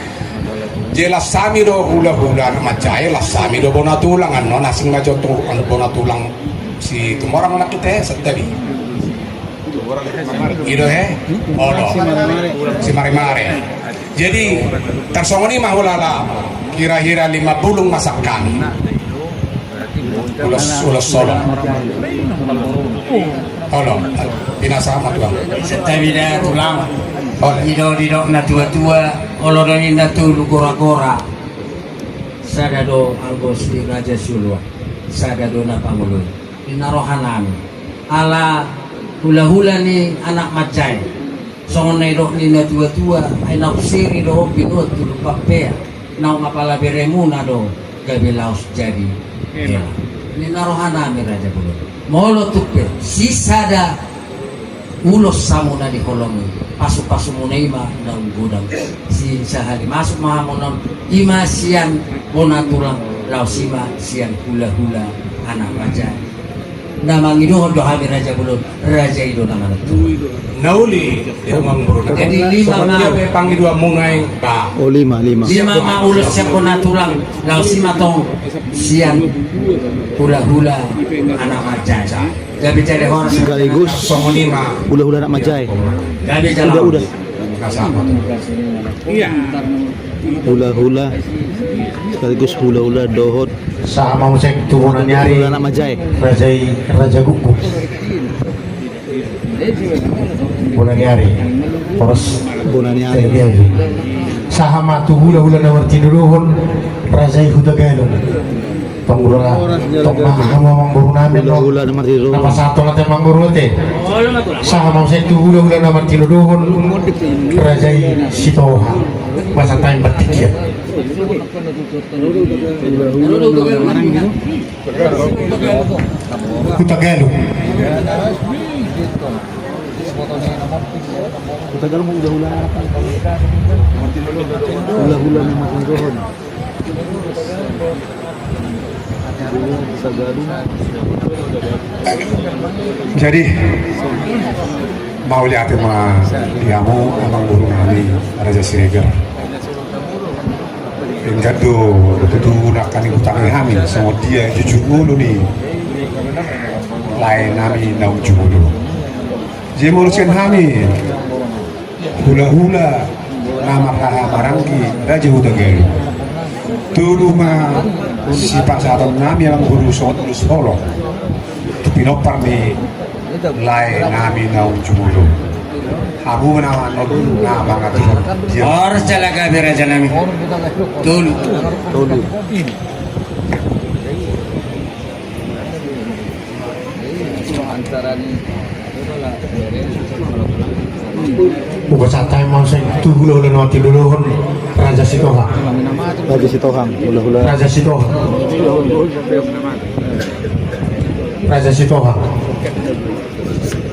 Jelas hami do hulahula na manjae, las hami do bona tulang, annon asing ma jo tu, anu, bona tulang Situmorang anak ita, santabi. I do he? Olo. Simaremare. Jadi tarsongon i ma hulala, kira-kira lima bulung masa hami. Ulos, ulos solo. Olo, pinasahat ma tulang. Santabi da tulang. Olo. I do didok natua-tua, olo do ninna tolu gora-gora. Sada do anggo si Raja Sioloan, sada do na pangoloi. Ninna roha nami, ala hulahula ni anak manjae. Songon na nidok ni natua-tua, ai naung siri do on binoan tu lumban pea, naung apala beremuna do gabe laos jadi hela. Ninna roha nami Raja Bolon. Molo tung pe sisada ulos hamu na diholongi, pasu-pasumuna i ma naung godang sisahali. Masuk ma hamu non, i ma sian bona tulang, laos i ma sian hulahula anak raja. Na mangidohon do hami Raja Bolon, raja i do na manentuhon. Na uli. Jadi lima ma. Songon dia pe pangidoanmuna i, ba. O, lima, lima. Lima ma ulos sian bona tulang, laos i ma tong sian hulahula anak manjae. Gabe jala horas. Sekaligus hulahula anak manjae. Gabe jala horas. Udah, udah. Hulahula sekaligus hulahula dohot. Sahat ma muse tu bona ni ari. Hulahula anak manjae. Raja i, Raja Gukguk. Bona ni ari. Horas. Bona ni ari. Sahat ma tu hulahula na martinodohon, raja i Hutagalung. Pangula tong ma hamu amangboru nami, hulahula na martinodohon. Na pasahat ate amangboru ate. Sahat ma muse tu hulahula na martinodohon, raja i Sitoha. Masa time bertiga. Hutagalung. Hutagalung hulahula. Hulahula na martinodohon. Jadi mauliate ma di hamu amangboru nami Raja Siregar. Denggan do tutu nangkin diutangi hami songon dia jujur ngolu ni lae nami naung jumolo. Jadi molo sian hami hulahula na marhaha maranggi Raja Hutagalung, tolu ma sipasahaton nami amangboru songon ulos holong tu pinompar ni lae nami naung jumolo. Abu nama, nama, nama. Horas jala gabe, raja nami. Tolu. Tolu. Hupasahat hami ma muse tu hulahula na mangalului, Raja Sitohang. Raja Sitohang, hulahula. Raja Sitohang. Raja Sitohang.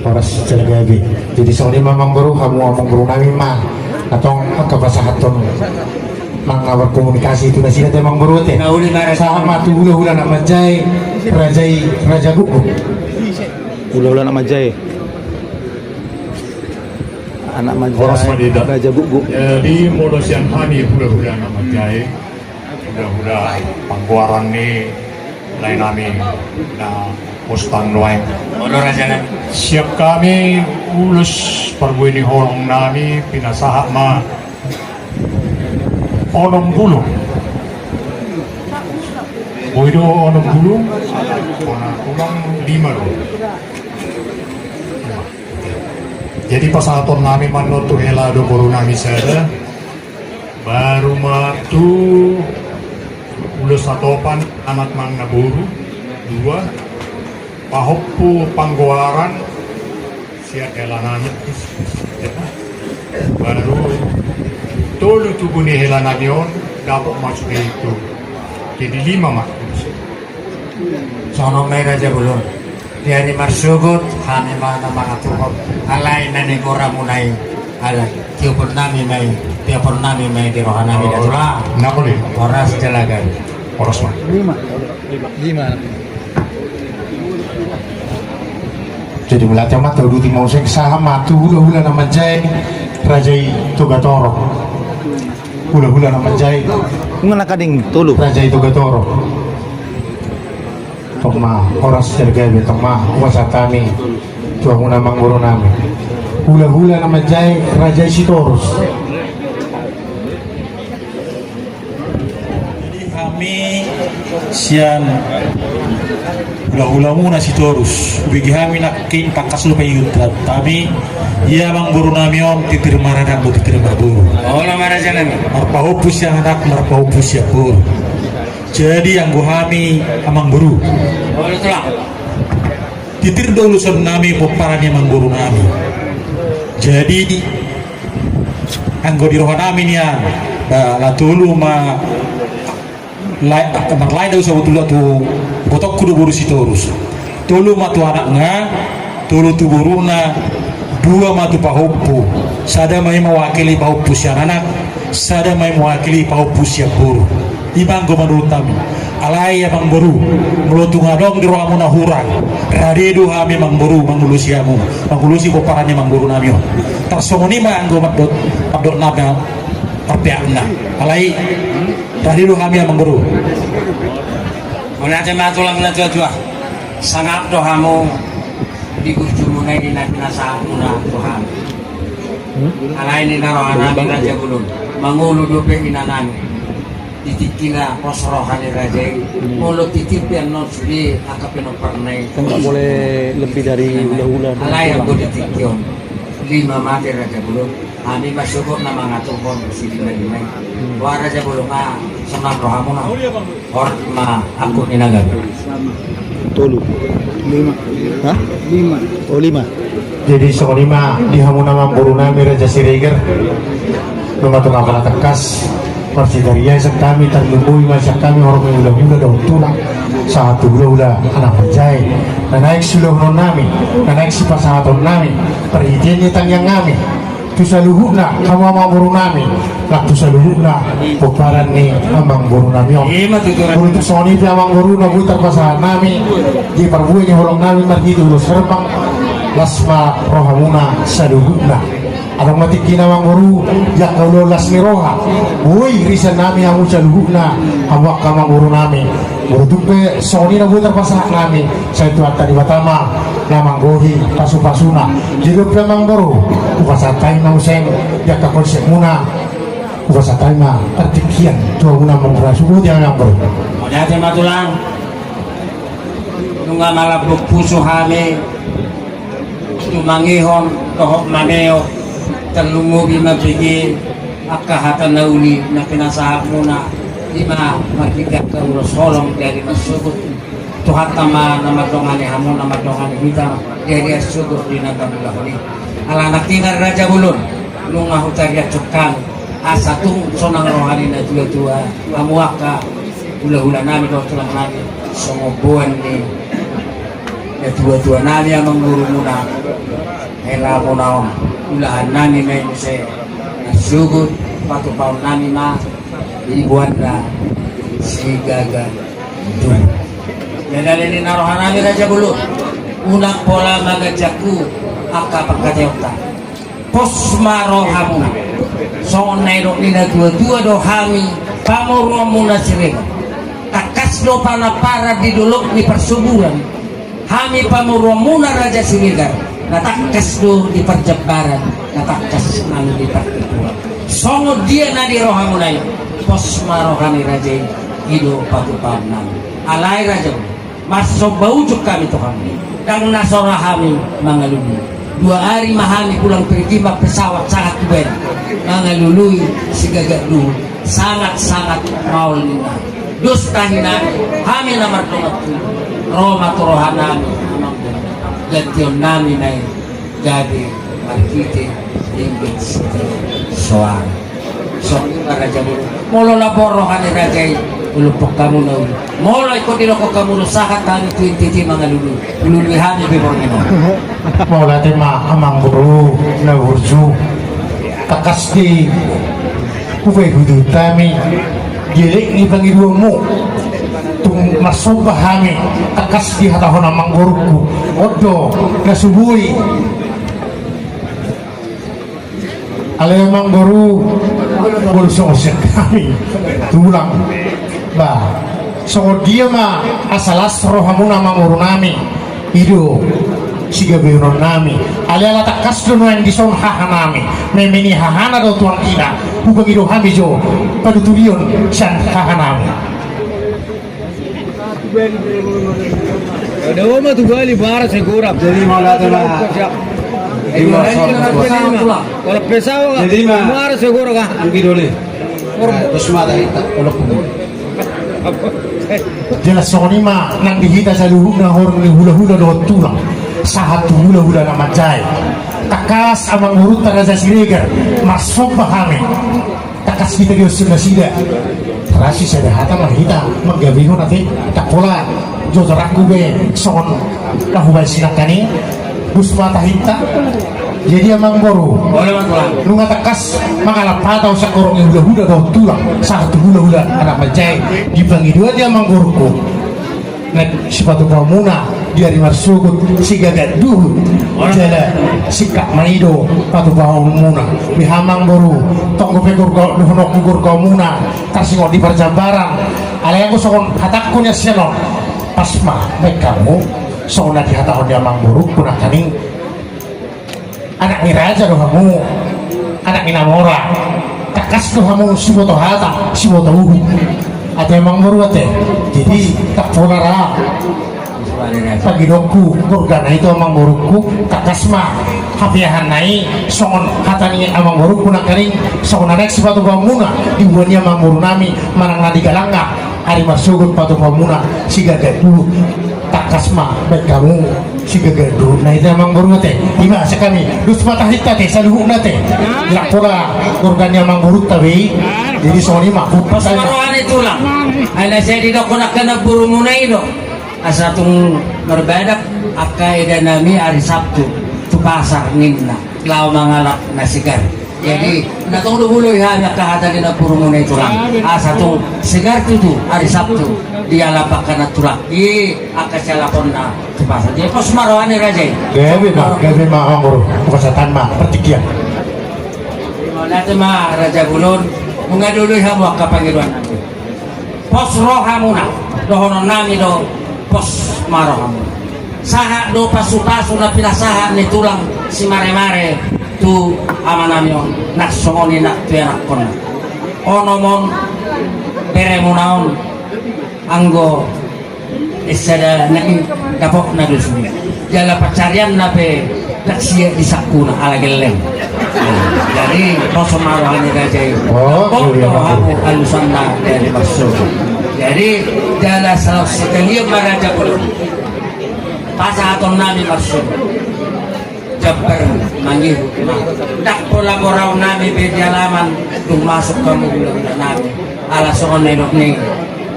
Horas jala gabe. Jadi songon i ma, amangboru, hamu amangboru nami ma antong angka pasahaton manang na markomunikasi tu nasida te, amangboru, te. Sahat ma tu hulahula na manjae, raja i, Raja Gukguk. Hulahula na manjae. Anak manjae. Horas ma di hita. Raja Gukguk. Jadi molo sian hami hulahula na manjae, hulahula panggoaran ni lae nami na pos tano nuaeng. Olo, raja nami. Siap hami ulos parbue ni holong nami, pinasahat ma onom bulung. Boi do onom bulung? Ulang lima do. Jadi pasahaton nami ma annon tu hela do boru nami sada. Baru ma tu ulos satopan, anak manang na boru dua, pahompu panggoaran sian hela nami. Baru tolu tubu ni hela nami on, dapot ma sude itu. Jadi lima ma. Songon on ma i, raja bolon. Di ari marsogot hami ma na mangaturhon, alai na nigora muna i, alai tiopon nami ma i, tiopon nami ma i di roha nami, da tulang. Horas jala gabe. Horas ma. Lima. Lima. Jadi mauliate ma, tauduti ma muse, sahat ma tu hulahula na manjae, raja i Toga Toro. Hulahula na manjae. Nunga na kading tolu. Raja i Toga Toro. Tong ma, horas jala gabe, tong ma, hupasahat hami tu hamuna amangboru nami. Hulahula na manjae, raja i Sitorus. Jadi hami sian hulahula muna Sitorus, hubege hami nangkin tangkas lupa iut hami, ia amangboru nami on titir maradang do titir marboru. Olo ma, raja nami. Marpahompu sian anak, marpahompu sian boru. Jadi anggo hami, amangboru, olo, tulang, titir do ulosan nami pomparan ni amangboru nami. Jadi anggo di roha nami nian, ba, na tolu ma lae, marlae do sabotulna tu ibotongku do boru Sitorus. Tolu ma tu anakna, tolu tu boruna, dua ma tu pahompu. Sada ma i mewakili pahompu sian anak, sada ma i mewakili pahompu sian boru. I ma anggo manurut hami. Alai amangboru, molo tung adong di rohamuna hurang, rade do hami amangboru mangulosi hamu, mangulosi pomparan ni amangboru nami on. Tarsongon i ma anggo mandok, mandok nami, parpeakna. Alai rade do hami amangboru. Mauliate ma tulang na tuatua. Sangap do hamu di burjumuna i di na pinasahatmuna tu hami. Alai ninna roha nami, raja bolon, mangolu dope ina nami. Di tingkina pos roha ni raja i. Molo titir pe annon sude angka pinomparna i. Kan nggak boleh lebih dari hulahula. Alai anggo di tingki on lima ma ate, raja bolon. Hami ma sogot na mangaturhon silima-lima i. Boha, raja bolon, nga sonang rohamuna? Horas ma, angkup ni na gabe. Tolu. Lima. Hah? Lima. Oh, lima. Jadi songon i ma di hamuna amangboru nami, Raja Siregar. Nunga tung apala tangkas, marsigariai sian hami, tarlumobi ma sian hami horong ni hulahula dohot tulang, sahat tu hulahula anak manjae. Na naeng siulahonon nami, na naeng sipasahaton nami, parhitean ni tangiang nami tu saluhutna hamu amangboru nami, nang tu saluhutna pomparan ni amangboru nami on. Ima tutu, raja. Molo tung songon i pe amangboru na boi tarpasahat nami di parbue ni holong nami marhite ulos herbang, las ma rohamuna saluhutna. Adong ma tingkina amangboru, di angka ulaon las ni roha, boi risan nami hamu saluhutna, hamu angka amangboru nami. Molo tung pe songon i na boi tarpasahat nami, sai Tuhanta Debata ma na manggohi pasu-pasuna. Jadi on pe amangboru, hupasahat hami ma muse di angka konsepmuna, hupasahat hami ma partingkian tu hamuna amangboru. Suhut hami amangboru. Mauliate ma tulang. Nunga malambok pusu hami tumangihon dohot mameop Tarlumobi ma bege angka hata na uli na pinasahatmuna, ima marhite angka ulos holong di ari marsogot. Tuhanta ma na mandongani hamu, na mandongani hita di ari marsogot di na tarulahon i. Ala nangkiningan raja bolon, nunga hutariashon hami asa tung sonang roha ni natuatua, hamu angka hulahulanami dohot tulangnami, songon boan ni natuatuanami amangborumuna. Helamuna on, ulahannami ma i muse, na sogot patupaonnami ma di boanna si Gagaduhut. Jala di na rohanami raja bolon, unang pola ma ganjangku angka pangkataionta. Pos ma rohamuna. Songon na nidok ni natuatua do hami pamoruonmuna Siregar. Tangkas do panamparan di dolok ni parsoburan. Hami pamoruonmuna Raja Siregar, na tangkas do di parjambaran, na tangkas nang di partuturan. Songon dia na di rohamuna i, pos ma roha ni raja i, i do patupaonnami. Alai raja, marsomba ujung hami tu hamu. Ndang na so ra hami mangalului. Dua ari ma hami pulang pergi marpesawat sahat tu Bali, mangalului si Gagaduhut. Sangat-sangat maol ninna. Dos tahi nami, hami na mardongan tubu. Ro ma tu rohanami, amang, gantionnami ma i gabe marhite denggan sitio soara. Songon i ma raja bolon. Molo na boan roha ni raja i, uluphon hamu na uli. Molo ingkon didokkon hamu do sahat hami tu inti i mangalului, ulului hami pe borngin on. Mauliate ma amangboru na burju. Tangkas di hupaihutihut hami dielek ni pangidoanmu. Tung marsomba hami, tangkas dihatahon amangborungku, on do na so boi. Alai amangboru, molo songon sian hami tulang, ba, songon dia ma asa las rohamuna amangborunami, i do sigabeononnami. Alai ala tangkas do nuaeng dison hahanami, meme ni hahana do tuangkina, hupangido hami jo panuturion sian hahanami. Ada oma tu Bali bara segorap. Jadi mau latihan. Jadi mau latihan. Kalau pesawat. Jadi mah. Bara segorap kah? Anggi dole. Terus mata kita kalau pun. Jelas songon i ma nang di hita saluhutna horong ni hulahula dohot tulang. Sahat tu hulahula na manjae. Tangkas amangborunta Raja Siregar marsomba hami. Tangkas hita dioshon nasida. Rasi sada hata ma hita manggabehon ate. Ndang pola jojoranku be songon na hubaen sinangkan i. Dos ma tahinta. Jadi amangboru, nunga tangkas mangalap hata sian horong ni hulahula dohot tulang sahat tu hulahula anak manjae. Di pangidoan ni amangborungku na sipatupaonmuna di ari marsogot si Gagaduhut. Jala singkat ma i do patupaonmuna. Di amangboru, tonggo pe gorga, dohononku gorgaonmuna tarsingot di parjambaran. Alai anggo songon hatangku na sian on, pas ma baen hamu songon na dihatahon ni amangborungku nangkaning. Anak ni raja do hamu, anak ni na mora. Tangkas do hamu siboto hata, siboto uhum. Ate amangboru ate. Jadi ndang pola ra pangidoanku gorgana i tu amangborungku, tangkas ma hapeahanna i songon hata ni amangborungku nangkaning songon na naeng sipatupaonmuna di boan ni amangborunami manang na di galangna. Ari marsogot patupaonmuna si Gagaduhut. Tangkas ma baen hamu si Gagaduhut. Na ate amangboru ate. Ima sian hami. Dos ma tahinta ate saluhutna ate. Ndang pola gorga ni amangborunta be i. Jadi songon i ma. Pos ma roha ni tulang. Ai na sai didokkon angka namborumuna i do asa tung marbadak angka edanami ari Sabtu tu pasar ninna laho mangalap na segar. Jadi na tong do huoloi hami angka hata ni namborumuna i tulang, asa tung segar tutu ari Sabtu dialap angka na tulang i, angka sialaponna tu pasar. Jadi pos ma roha ni raja i. Gabe ma, gabe ma amangboru. Bukan satan ma partingkian. Mauliate ma raja bolon. Nunga dioloi hamu angka pangidoannami. Pos rohamuna, dohononnami do, pos ma rohamuna. Sahat do pasupasu na pinasahat ni tulang simaremare tu amanami on, nang songon i nang tu ianakkonna. Onom on, beremuna on, anggo sada na i dapotna do sude. Jala pansarianna pe ndang siat disangkuna ala gelleng. Jadi pos ma roha ni raja i. Oh, pos do hamu alusan na dari maksud. Jadi jala salah sekalian ma raja bolon. Pasahaton nami maksud. Jambar mangihut ma. Ndang pola borau nami be di alaman dung masuk hamu hulahula nami. Ala songon na nidok ni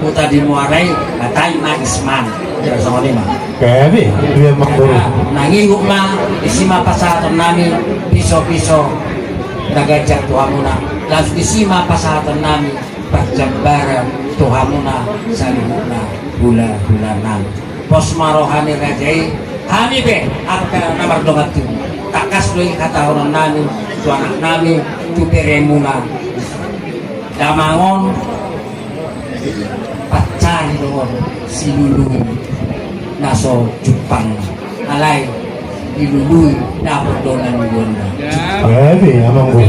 huta di muara i, batai ma isman. Jala songon i ma. Gabe, dia manggoru. Mangihut ma, disi ma pasahaton nami, piso-piso na ganjang tu hamuna. Laos disi ma pasahaton nami, parjambaran tu hamuna, saluhutna hulahula nami. Pos ma roha ni raja i, hami pe angka na mardongan tubu. Tangkas do i hatahonon nami tu anak nami, tu beremuna. Damang on pancari do on silului na so jumpang. Alai dilului dapot do na luluanna. Gabe, amangboru.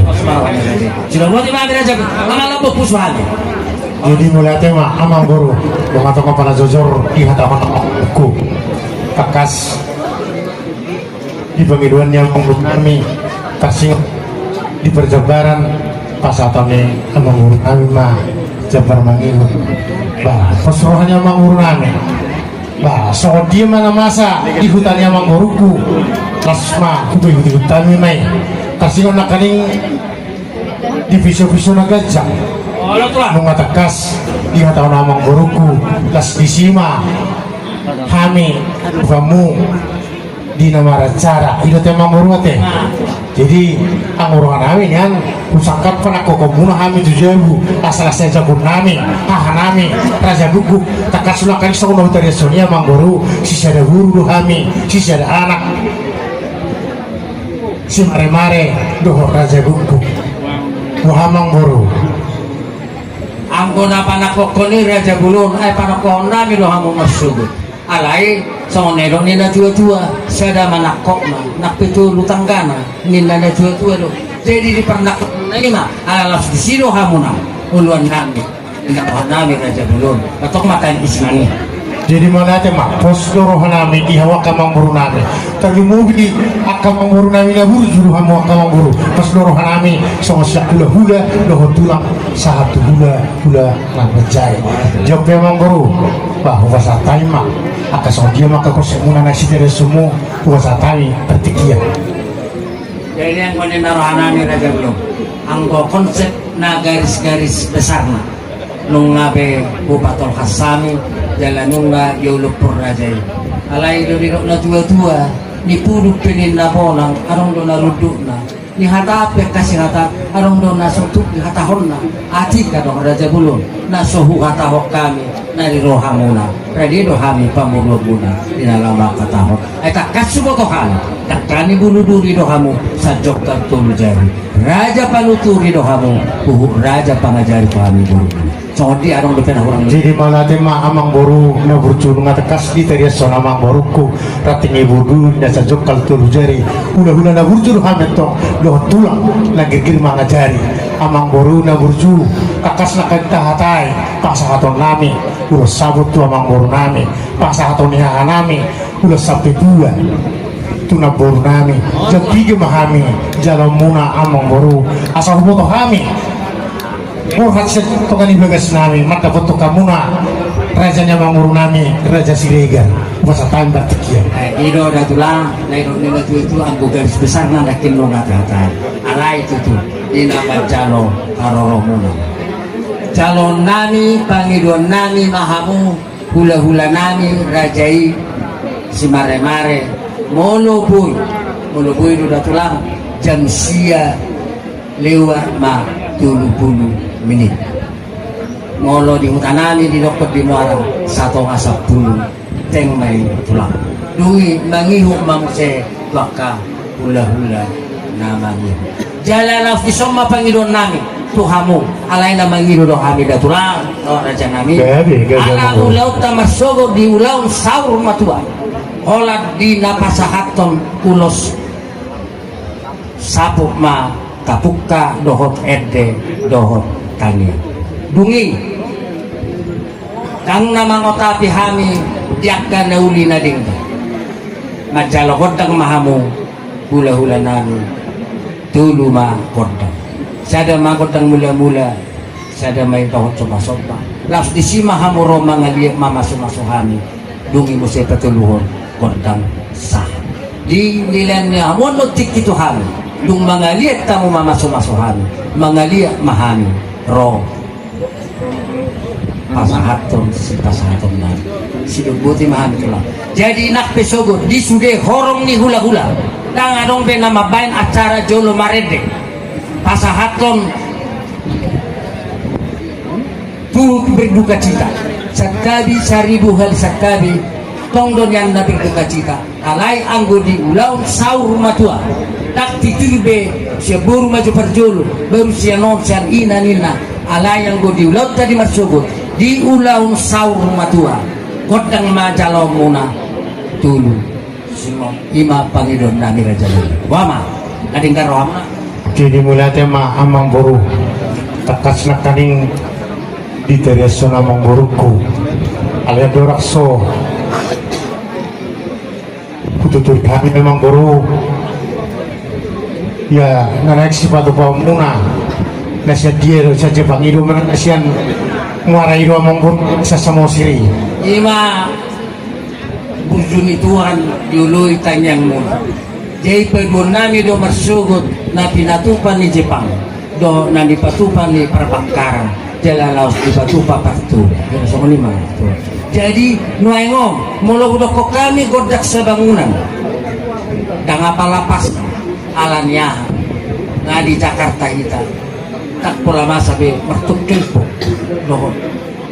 Sudah buat ima beda jago. Lama lama bos hal. Jadi mulai tema amangboru. Dongan tong pala jojor di hata mata ku. Tangkas di pangidoan ni amangboru nami, tarsongon di parjambaran pasahaton ni amangboru nami ma jambar mangihut. Bah, pos roha ni amangboru nami. Bah, songon dia ma na masa di huta ni amangboruku. Laos ma hupaihut-ihut hami ma i. Tarsongon nangkaning di piso-piso na ganjang. Nunga tangkas dihatahon amangboruku, laos disi ma hami hamu di na maracara. I do ate amangboru ate. Jadi anggo roha nami nian husangkap panangkokonmuna hami tu jabu, asa las ni jabu nami, haha nami, raja buku. Tangkas ulakan songon na hutariashon i amangboru, sisada guru do hami, sisada anak. Simaremare dohot raja buku. Boha amangboru? Anggo na panangkokhon i raja bolon, ai panangkohon nami do hamu marsogot. Alai songon na nidok ni na tua-tua, sada manangkok ma, nang pe tolu tanggana, ninna na tua-tua do. Jadi di parnangkokna i ma, ala laos disi do hamuna uluan nami. Inda roha nami raja bolon. Batok ma tain isnani. Jadi mauliate ma, pos do roha nami di hamu angka amangboru nami. Tarlumobi angka amangboru nami na burju do hamu angka amangboru. Pos do roha nami songon sian hulahula dohot tulang sahat tu hulahula na manjari. Jawab pe amangboru. Bah, hupasahat hami ma. Angka songon dia ma angka konsepmuna na sitariashonmu, hupasahat hami partingkian. Jadi anggo ninna roha nami raja bolon, anggo konsep na garis-garis besarna, nunga be hupatolhas hami jala nunga diolophon raja i. Alai do didok na tua-tua, ni puduk pe ninna bonang adong do na rundukna. Ni hata pe angka sihata adong do na so tuk dihatahonna. Atik adong raja bolon na so huhatahon hami na di rohamuna. Rade do hami pamoruonmuna di na laho manghatahon. Ai tangkas huboto hami, dangka ni bulu duri do hamu, sajongkal tolu jari. Raja panuturi do hamu, huhut raja pangajari tu hami borumuna. Songon dia adong dope na hurang. Jadi mauliate ma amangboru na burju, nunga tangkas ditariashon amangboruku ranting ni bulu duri na sajongkal tolu jari. Hulahula na burju do hami antong dohot tulang na girgir mangajari. Amangboru na burju, tangkas nangkin tahatai pasahaton nami ulos saput tu amangboru nami, pasahaton ni haha nami ulos sampe tua tu namboru nami. Jam piga ma hami jaloonmuna amangboru, asa huboto hami borhat sian tonga ni bagas nami mandapothon hamuna raja ni amangboru nami, Raja Siregar. Hupasahat hami partingkian. Eh, i do da tulang, na nidok ni na tua-tua, anggo garis besarna nangkin nunga tahatai. Alai tutu, di na manjalo haroromuna. Jaloon nami, pangidoan nami ma hamu, hulahula nami, raja i, Simaremare, molo boi, molo boi do da tulang, jam sia lewat ma tolu pulu menit. Molo di huta nami didokkon di muara, satonga sampulu, teng ma i tulang. Dung i mangihut ma muse tu angka hulahula na mangihut. Jala laos dison ma pangidoan nami tu hamu, alai na mangido do hami da tulang, dohot raja nami. Gabe, gabe. Ala ulaonta marsogot di ulaon saur matua. Holan di na pasahathon ulos saput ma tapungka dohot ende dohot tangiang. Dung i ndang na mangotapi hami di angka na uli na denggan. Manjalo gondang ma hamu hulahula nami. Tolu ma gondang. Sada ma gondang mula-mula, sada ma i dohot somba-somba. Laos disi ma hamu ro mangaliat mamasumasu hami. Dung i muse patoluhon gondang sahat. Di nilaon ni hamu on do tingki tu hami. Dung mangaliat hamu mamasumasu hami, mangaliat ma hami ro pasahathon sipasahatonnami. Sidok boti ma hami tulang. Jadi nang pe sogot di sude horong ni hulahula, ndang adong be na mambaen acara jolo marende pasahathon turut berduka cita. Santabi saribu hali santabi, tong do nian na berduka cita. Alai anggo di ulaon saur matua, ndang titir be sian boru ma jo parjolo, baru sian on sian ina ninna. Alai anggo di ulaonta di marsogot, di ulaon saur matua, gondang ma jaloonmuna tolu. Ima pangidoannami raja i. Boha ma, na denggan rohamuna. Jadi mauliate ma amangboru. Tangkas nangkaning ditariashon amangborungku. Alai andorang so hututuri hami amangboru, ia na naeng sipatupaonmuna, na sian dia do, sian Jepang i do manang na sian Muara i do amangboru, sian Samosir i? Ima burju ni Tuhan dioloi tangiangmuna. Jadi paduannami do marsogot na pinatupa ni Jepang dohot na nipatupa ni Prabhakara, jala laos dipatupa partua. Jadi songon i ma. Jadi nuaeng on molo hudokkon hami gondang sabangunan, ndang apala pas, ala ni aha, nga di Jakarta hita, ndang pola masa be martongtong dohot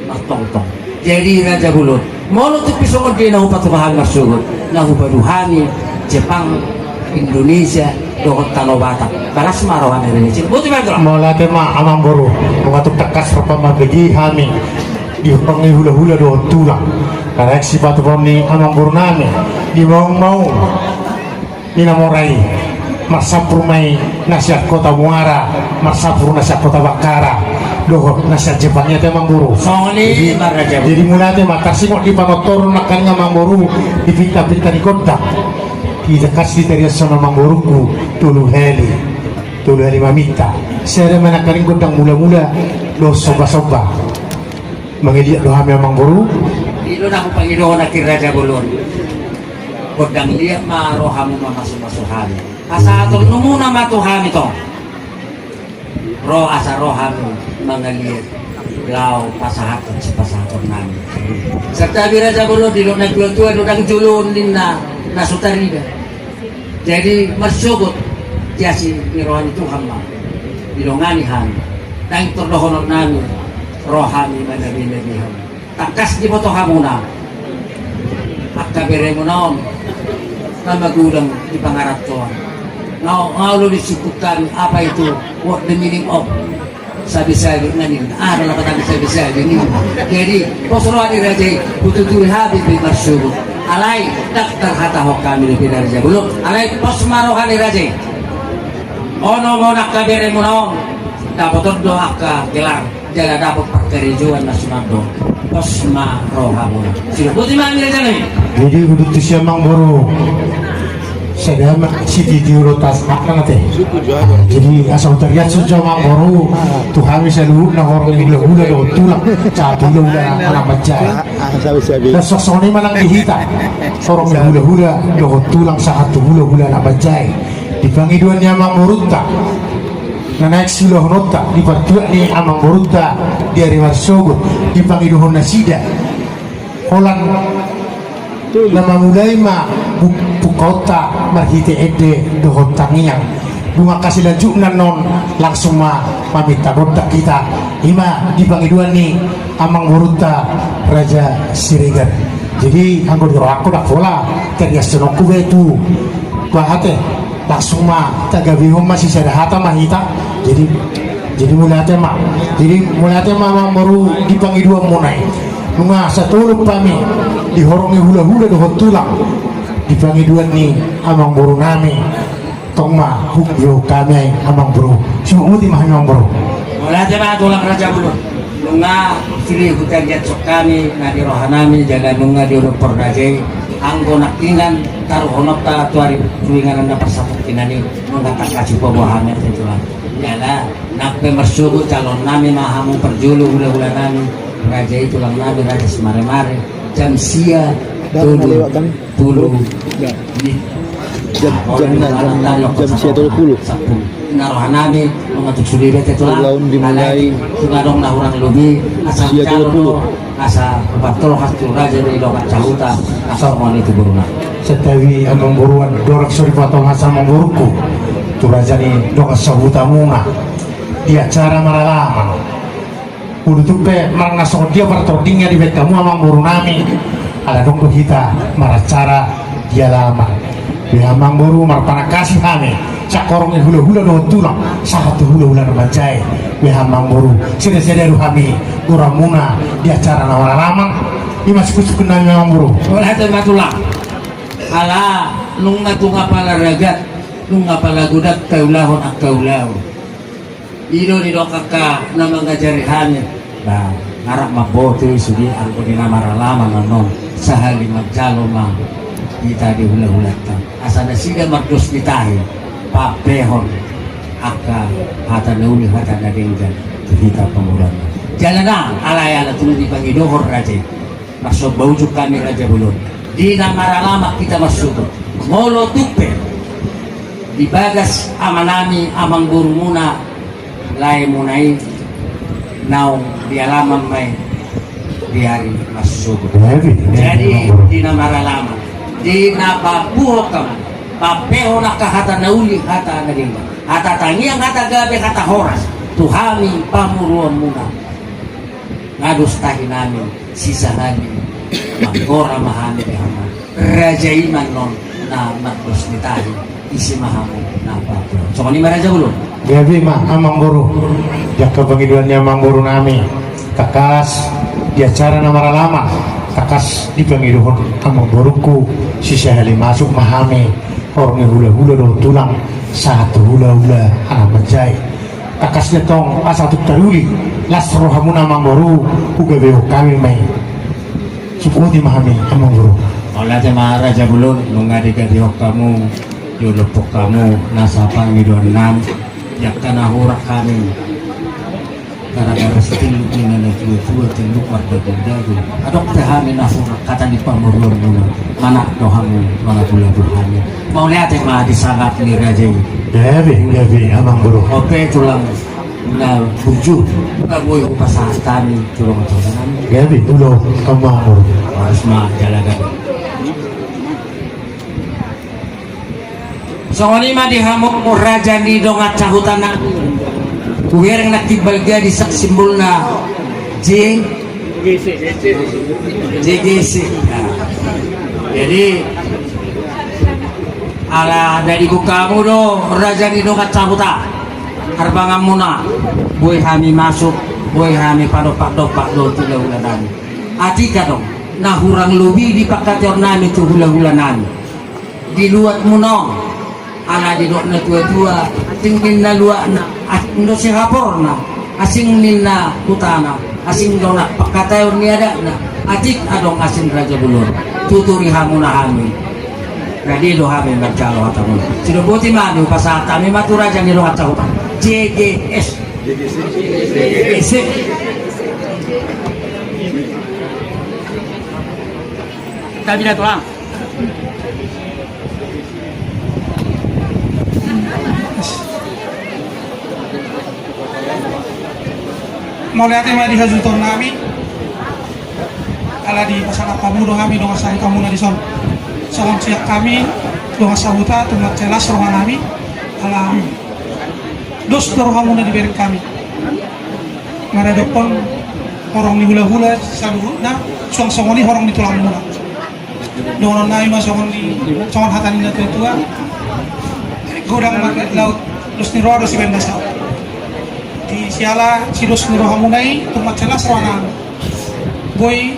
martongtong. Jadi raja bolon, molo tung pe songon dia na hupatupa hami marsogot, na hupadu hami Jepang, Indonesia dohot Tano Batak, balas ma rohami raja i. Boti ma tulang. Mauliate ma amangboru. Nunga tung tangkas rap mambege hami di horong ni hulahula dohot tulang. Karena sipatupaon ni amangborunami di maung-maung ni na mora i, marsampur ma i na sian Kota Muara, marsampur na sian Kota Bakkara dohot na sian Jepang i ate amangboru. Songon i. Jadi ma raja bolon. Jadi mauliate ma, tarsingot di panortoron nangkaning amangboru di pinta-pinta ni gondang. Di tangkas ditariashon amangborungku tolu hali, tolu hali maminta. Sada ma nangkaning gondang mula-mula dohot somba-somba. Mangaliat do hami amangboru. I do na hupangidohon nangkin raja bolon. Gondang liat ma rohamu mamasumasu hami. Pasahatonnamuna ma tu hami tong. Ro asa rohamu mangaliat laho pasahathon sipasahatonnami. Santabi raja bolon, didok na tua-tua do ndang joloan ninna na so tarida. Jadi marsogot di asi ni roha ni Tuhan ma didongani hami. Ndang tor dohononnami rohami manabi-nabi hami. Tangkas diboto hamuna angka beremuna on na magodang di pangarantoan. Nga olo disungkun hami apa itu, what the meaning of sabi-sabi, nga ninna aha do lapatanna sabi-sabi ninna. Jadi pos roha ni raja i, hututuri hami pe marsogot. Alai ndang tarhatahon hami dope raja bolon. Alai pos ma roha ni raja i. Ono ma on angka beremuna on, dapoton do angka gelar jala dapot parkarejoan na sumando. Pos ma rohamuna. Sidok boti ma hami rajanami. Jadi udut tu sian amangboru. Sada ma sititi ulo tas makna ate. Jadi asa hutariashon jo amangboru tu hami saluhutna horong ni hulahula dohot tulang sahat tu hulahula anak banjar. Laos songon i ma nang di hita, horong ni hulahula dohot tulang sahat tu hulahula anak banjar. Di pangidoan ni amangborunta na naeng siulahononta di partuat ni amangborunta di ari marsogot, dipangidohon nasida holan na mamulai ma bu-, bukaonta marhite ende dohot tangiang. Dung angka silanjutna annon langsung ma maminta gondang hita. Ima di pangidoan ni amangborunta Raja Siregar. Jadi anggo di rohangku ndang pola tariashononku be tu, tu aha ate, langsung ma tagabehon ma sisada hata ma hita. Jadi, jadi mauliate ma. Jadi mauliate ma amangboru di pangidoanmuna i. Nunga satolop hami di horong ni hulahula dohot tulang di pangidoan ni amangborunami. Tong ma huhut hami amangboru. Sibuk muti ma hami amangboru. Mauliate ma tulang raja bolon. Nunga sini hutariashon hami na di rohanami jala nunga diolop raja i. Anggo nangkiningan taruhononta tu ari tu inganan na parsatongkinan i, nunga tangkas hupaboa hami, ate tulang. Jala nang pe marsogot, jaloonnami ma hamu parjolo hulahulanami, raja i tulangnami, raja Simaremare, jam sia tolu pulu. Jam, jam, jam, jam sia tolu pulu. Sampulu. Na rohanami, nunga tung sude be, ate tulang. Ulaon dimulai. Alai tung adong na hurang lobi, asa sia tolu pulu. Asa hupartolhas tu raja ni dongan sahuta, asa songon i tu boruna. Santabi amangboru, andorang so dipatolhas amangboruku tu raja ni dongan sahutamuna di acara maralaman. Ulu tung pe manang na songon dia partordingna dibaen hamu amangborunami, ala adong do hita maracara di alaman. Be amangboru, marpanangkasi hami, sian horong ni hulahula dohot tulang, sahat tu hulahula na manjae. Be amangboru, sada-sada do hami goarmuna di acara na maralaman. I ma sungkunsungkunnami amangboru. Olo, ate ma tulang. Ala nunga tung apala ragat, nunga apala godang taulahon angka ulaon. I do didok angka na mangajari hami. Ba, nga rap mamboto i sude, anggo di na maralaman annon, sahali manjalo ma hita di hulahulanta. Asa nasida mardos ni tahi, paboahon angka hata na uli, hata na denggan tu hita pamoruonna. Jala nang alai ala tung dipangidohon raja i, marsomba ujung hami raja bolon. Di na maralaman hita marsogot. Molo tung pe di bagas amanami, amangborumuna, laemuna i naung di alaman ma i di ari marsogot. Jadi di na maralaman, di na paboahon hamu, paboahon angka hata na uli, hata na denggan, hata tangiang, hata gabe, hata horas tu hami pamoruonmuna. Nga dos tahinami, sisahali manggora ma hami, be hamu. Raja i ma annon na mardos ni tahi, ise ma hamu na paboa. Songon i ma raja bolon. Gabe ma amangboru. Di angka pangidoan ni amangborunami, tangkas di acara na maralaman, tangkas dipangidohon amangboruku, sisahali masuk ma hami horong ni hulahula dohot tulang, sahat tu hulahula na manjae. Tangkas ni antong asa tung taruli las rohamuna amangboru, hugabehon hami ma i. Sungkuti ma hami amangboru. Mauliate ma raja bolon, nunga digabehon hamu, diolophon hamu nasa pangidoannami. Di angka na hurang hami, gara-gara sitilluk ni na tuatua, tilluk mardaguldagul. Adong pe hami na hurang hata ni pamoruonmuna, manat do hamu mangabuabu hami. Mauliate ma di sangap ni raja i. Gabe, gabe amangboru. On pe tulang na burju, nga boi hupasahat hami tu dongan sahutanami. Gabe, ulaon amangboru. Horas ma jala gabe. Songon i ma di hamu raja ni dongan sahutanami. Hubereng nangkin balga di sak simbolna J, J G C. Nah. Jadi ala na dibuka hamu do raja ni dongan sahuta, harbanganmuna, boi hami masuk, boi hami padompak-dompak do tu hulahulanami. Atik adong na hurang lobi di pangkataionnami tu hulahulanami. Di luatmuna on, ala didok na tuatua, asing ninna luatna, asing do sihaporna, asing ninna hutana, asing do na pangkataion ni adatna. Atik adong asing raja bolon, tuturi hamuna hami. Jadi do hami manjalo hatamuna. Sidok boti ma hami, hupasahat hami ma tu raja ni dongan sahuta. J G S. J G S. Tabina tulang. Mauliate ma di hasuhutonnami. Ala dipasangap hamu do hami dongan sahutamuna dison. Songon sian hami dongan sahuta, tung mansai las rohanami. Ala dos do rohamuna dibereng hami. Maradophon horong ni hulahula saluhutna, suang songon i horong ni tulangmuna. Dohononnami ma songon ni, songon hata ni na tuatua: Godang ma laut, dos ni roha do sibaen na saut. Di siala sidos ni rohamuna i, tung mansai las rohanami. Boi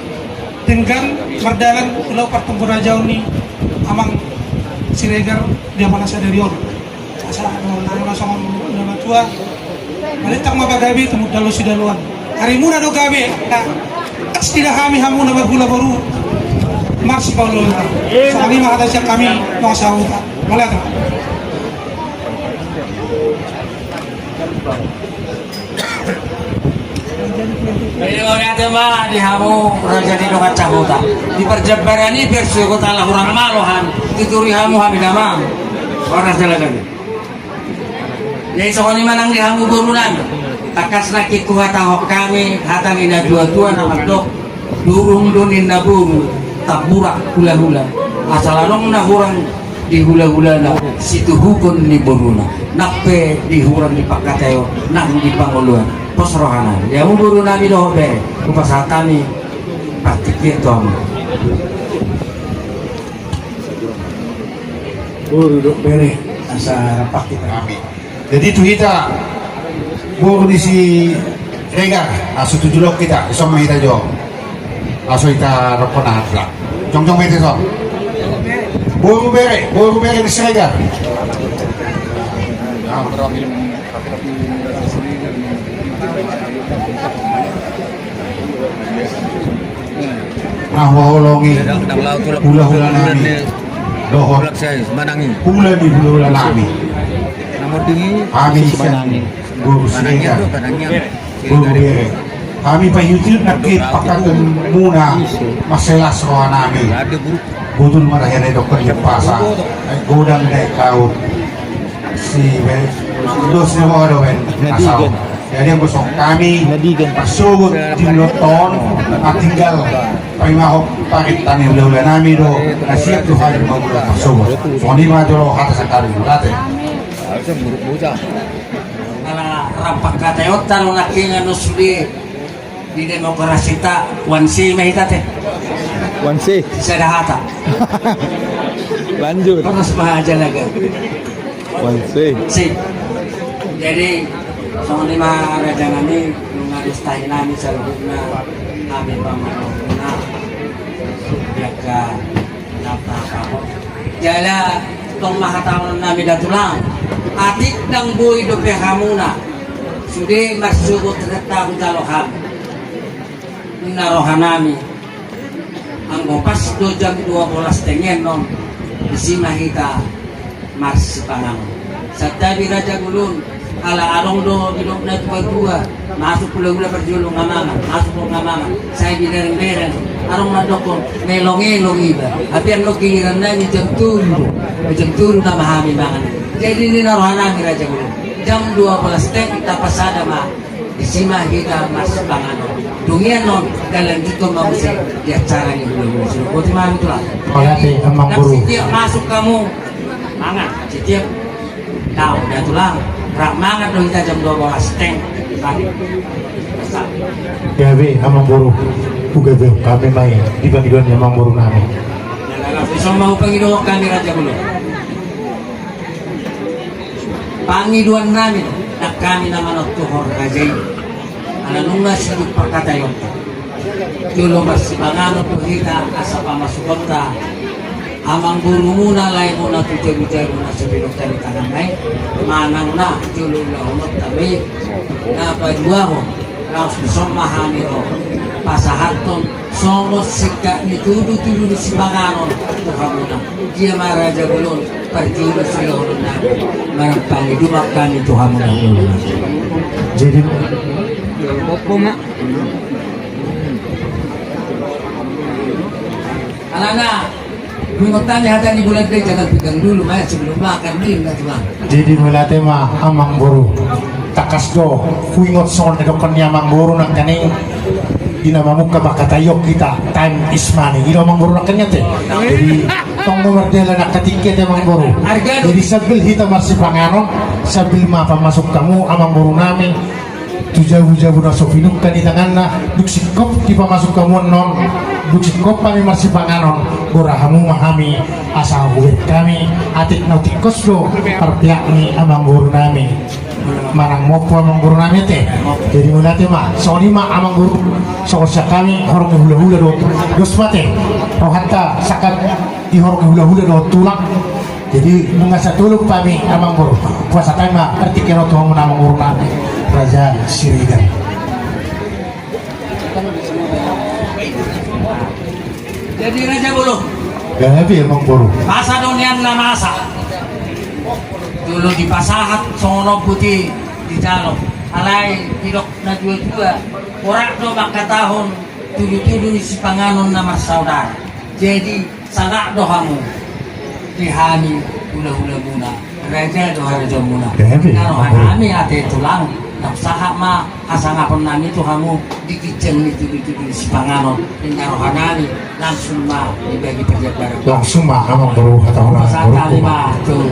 denggan mardalan tu laut partonggor rajaon ni amang Siregar di ampang na sadari on. Asa dohononnami ma songon na matua: Balintang ma pagabe, tumundalhon sidaloan. Arimuna do gabe, na tangkas diida hami hamu na marhula boru. Marsipaolo. Songon i ma hata sian hami dongan sahuta. Mauliate. Jadi mauliate ma di hamu raja ni dongan sahuta. Di parjambaran i bersyukur Allah hurang malo hami. Tuturi hamu hami damang. Horas jala gabe. Jadi songon i ma nang di hamu boru nami. Tangkas nangkin huhatahon hami hata ni na tuatua na mandok, durung do ninna boru tamburak hulahula. Asal adong na hurang di hulahulana, situhukon ni boruna. Nang pe di hurang di pangkataion nang di pangoluan. Pos rohana. Di hamu boru nami dohot bere, hupasahat hami partingkian tu hamu. Boru dohot bere, asa rap hita. Amin. Jadi tu hita boru ni Siregar, asa tu jolo hita, ison ma hita jo. Asa hita rap hona hata. Jongjong ma hita ison. Boru bere, boru bere ni Siregar. Na huhaholongi hulahula nami dohot hula ni hulahula nami. Hami sian boru Siregar, boru bere. Hami paihutihut nangkin pangkataion muna, marsilas roha nami. Botul ma tahe na didok ni umpasa, godang na di laut. Si be, dos ni ho do ben, asal. Jadi anggo songon hami, marsogot di ulaon on, na tinggal paimahon parenta ni hulahula nami do, na siap tu hami mangulahon marsogot. Songon i ma jolo hata sian hami, mauliate. Ala rap pangkataionta do nangkin annon sude. Di demokrasita, one say ma hita te. One say. Sada hata. Lanjut. Terus ma jala gabe. One say. Say. Jadi songon i ma raja nami, nunga distahi nami saluhutna, hami pamoruonna. Jaka Jala tong ma hatahonon nami da tulang. Atik ndang boi dope hamuna sude marsogot renta hujalo hami. Ninna roha nami, anggo pas do jam dua bolas tengen on, disi ma hita marsipanganon. Santabi raja bolon, ala adong do didok na tuatua, masuk hulahula parjolo nga mangan, masuk do nga mangan, sai binerengbereng. Adong mandokkon, melongelong iba. Tapi annon giliran nami jam tolu do, jam tolu nama hami mangan. Jadi ninna roha nami raja bolon, jam dua bolas teng tapasada ma. Disi ma hita marsipanganon. Dung i annon talanjuthon ma muse di acara ni hulahula. Boti ma hami tulang. Mauliate amangboru. Setiap masuk hamu mangan, setiap tahu da tulang. Rap mangan do hita jam dua bolas teng. Gabe amangboru. Hugabe hami ma i di pangidoan ni amangboru nami. Ison ma hupangido hami raja bolon. Pangidoan nami nang hami na manontuhon raja i. Ala nunga sidung pangkataionta. Jolo marsipanganon do hita asa pamasukonta amangborumuna, laemuna tu jabujabu na so pinungka ni tanganna i. Manang na jolo ulahononta ma i. Na paduahon. Laos dison ma hami ro pasahathon songon singkat ni tudutudu ni sipanganon tu hamuna. Dia ma raja bolon parjolo sidohonon nami, manang pangidoan hami tu hamuna. Jadi alana Huingot hami hata ni bulan dei, jangan pegang dulu, main sebelum makan, minum dah tulang. Jadi mauliate ma amangboru. Tangkas do huingot songon na didokkon ni amangboru nangkaning. Di na mamungka pangkataion hita, time is money. I do amangboru nangkaning ate. Jadi tong do mardalan angka tingki ate amangboru. Jadi sambil hita marsipanganon, sambil ma pamasuk hamu amangboru nami. Tu jabujabu na so pinungka ni tanganna, dung singkop dipamasuk hamu annon, dung singkop hami marsipanganon, gora hamu ma hami, asa hubaen hami atik na tingkos do parpeak ni amangboru nami. Manang mompo amangboru nami ate. Jadi mauliate ma, songon i ma amangboru, songon sian hami horong ni hulahula dohot, dos ma ate rohanta sangkap di horong ni hulahula dohot tulang. Jadi nunga satolop hami amangboru. Puasa hami ma partingkian on tu hamu amangboru nami Raja Siregar. Jadi raja bolon. Gabe amangboru. Masa do nian na masa. Jolo dipasahat songon on boti dijalo. Alai didok na tua-tua, borat do mangkatahon tudu-tudu ni sipanganon na marsaudara. Jadi sagat do hamu di hami hula-hulamuna, raja do harajaonmuna. Gabe. Naro amangboru. Hami ate tulang, na sahat ma hasangapon nami tu hamu di ginjang ni tudu-tudu ni sipanganon. Naro hami langsung ma dibagi parjambaran. Langsung ma amangboru hatahon. Pasahat hami ma tu.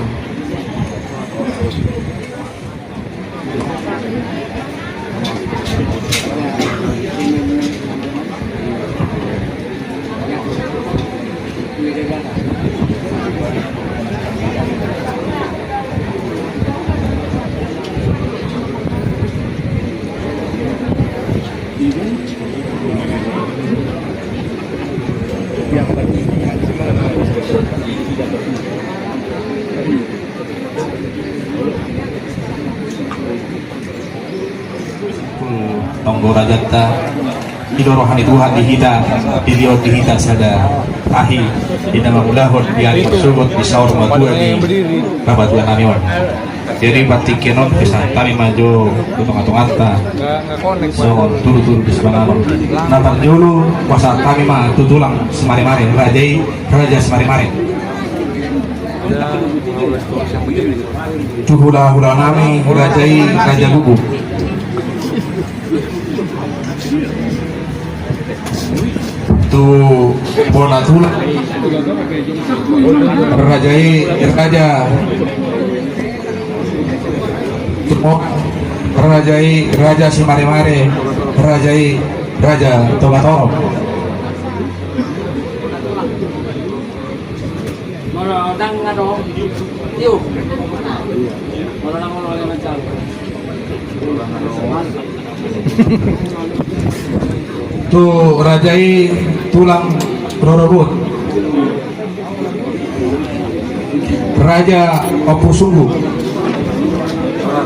Tonggo rajanta, didok roha ni Tuhan di hita, dilehon di hita sada tahi, di na mangulahon di ari parsogot, di saur matua ni parbatua nami on. Jadi partingkian on pasahat hami ma jo tu tonga-tonganta songon tudu-tudu ni sipanganon. Na parjolo pasahat hami ma tu tulang Simaremare, raja i, raja Simaremare. Tu hula-hula nami, raja i, raja Guguk. Tu bona tulang, raja i, raja. Tu mo-, raja i, raja Simaremare, raja i, raja Togatorop. Molo ndang adong, tio. Molo ndang, molo ndang mancang. Tu raja i tulang rorobot. Raja Ompusunggu.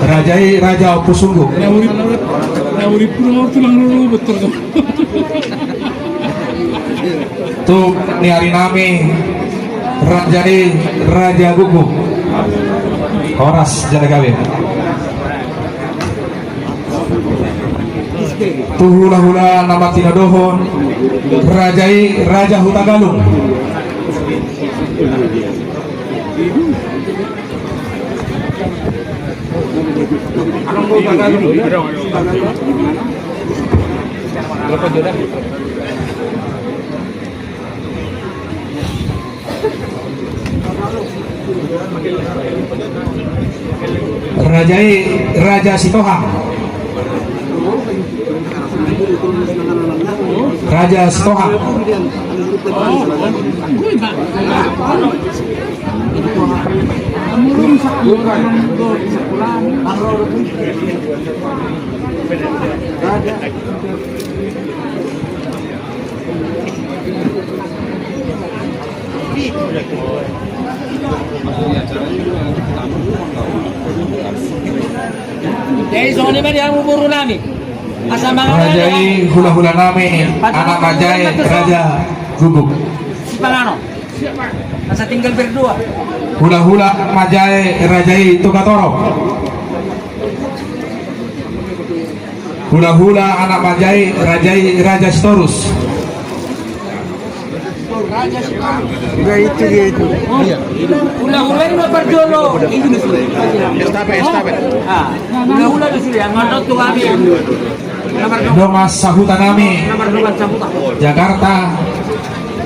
Raja i raja Ompusunggu. Na urip, na urip pun mau tulang rorobot terus. Tu ni ari nami, raja i raja Guguk. Horas jala gabe. Tu hula-hula na martinodohon, raja i raja Hutagalung. Raja i raja Sitohang. Raja Sitohang. Jadi songon i ma di hamu boru nami. Asa mangan. Raja i hula-hula nami, anak manjae, raja Guguk. Sipanganon. Asa tinggal berdua. Hula-hula manjae, raja i Togatorop. Hula-hula anak manjae, raja i raja Sitorus. Enggak, itu dia itu. Hula-hula i ma parjolo. Estafet, estafet. Ah, hula-hula di sini, yang ngotot tu kami. Dongan sahuta nami. Jakarta.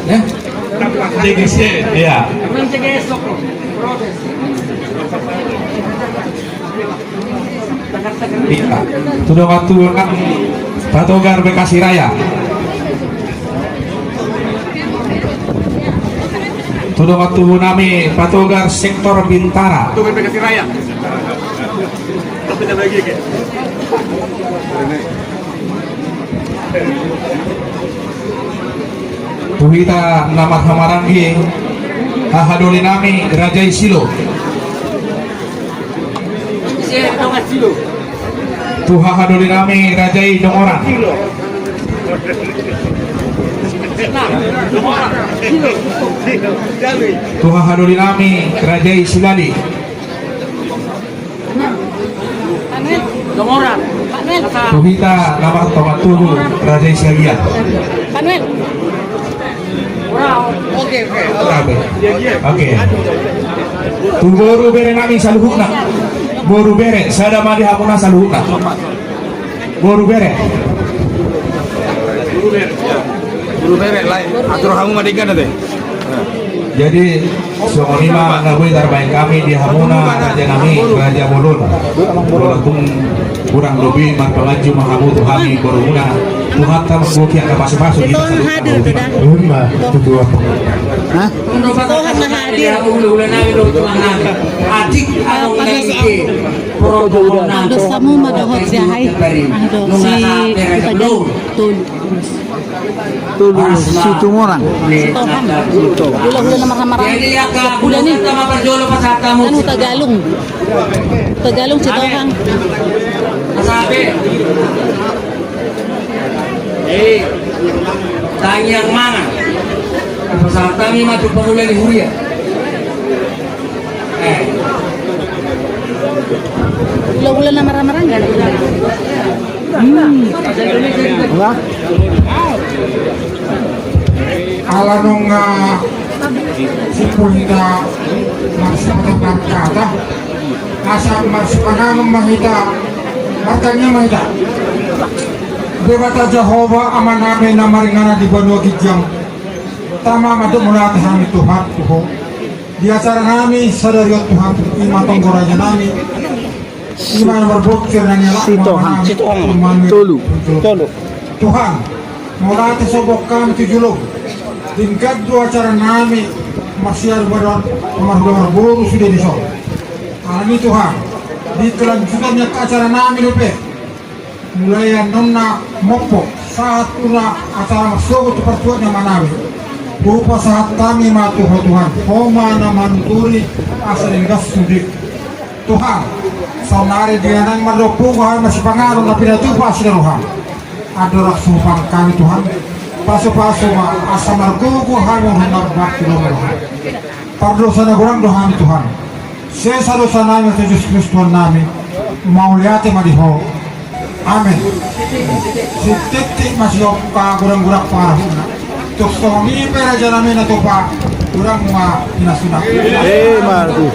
Ya. Iya. Iya. Tu dongan tubu nami Patogar Bekasi Raya. Tu dongan tubu nami Patogar sektor Bintara. Patogar Bekasi Raya. Tu hita na marhahamaranggi, hahadoli nami Raja i Silo. Tu hahadoli nami Raja i Dongoran. Tu hahadoli nami raja i Silali. Tu hita na martonga tubu raja i Siagian. Oke, oke. Oke. Tu boru bere nami saluhutna. Boru bere, sada ma di hamuna saluhutna. Boru bere. Boru bere, lae. Atur hamu ma denggan ate. Jadi songon i ma na boi tarbahen hami di hamuna raja nami, raja bolon. Walaupun kurang lebih marpamanju ma hamu tu hami borumuna. Tuhanta ma sude angka pasupasu di Tohang hadir, Tuda. Ima, tutu apa? Hah? Tohang ma hadir. Atik, anu, nang ike. Dosamu ma dohot si ahai. Anu, si Utagal. Tolu. Tolu Situmorang. Sitohang. Sitohang. Hulahula na marhamarang. Hulahula ni. Anu Tagalung. Tagalung Sitohang. Asape. Eh, tangiang mangan. Pasahat hami ma tu pangula ni huria. Hulahula na marhamarang. Hmm. Wah. Ala nunga simpul hita marsipata markata, asa marsipanganon ma hita, martangiang ma hita. Debata Jahowa Amanami na maringanan di banua ginjang, tama mandok mauliate hami Tuhan tu Ho. Di acara nami sadari on Tuhan, ima tonggo raja nami, ima na marbonsir na nialap Sitohang. Sitohang. Tolu. Tolu. Tuhan, mauliate sombong hami tu joloM. Denggan do acara nami marsiadu badan, marhula marboru sude dison. Alani Tuhan, di kelanjutan ni acara nami dope. Mulai annon na mompo sahat tu na acara marsogot tu partuat ni Amanami. Hupasahat hami ma tu Ho Tuhan, Ho ma na manuturi asa denggan sude. Tuhan, saonnari di na naeng mardomu hami marsipanganon na pinatupa asi ni rohaM. Andorang so hupangkami Tuhan, pasupasu ma asa margogo hami on na marbakti do ma rohaM. Pardosa na godang do hami Tuhan. Sesa dosa nami tu Jesus Kristus Tuhan nami. Mauliate ma di Ho. Amen. Sititi masih oka godang-godang pangarahutna. Tuk songon i pe raja nami na tupa godang ma pinasuna. Eh, Markus.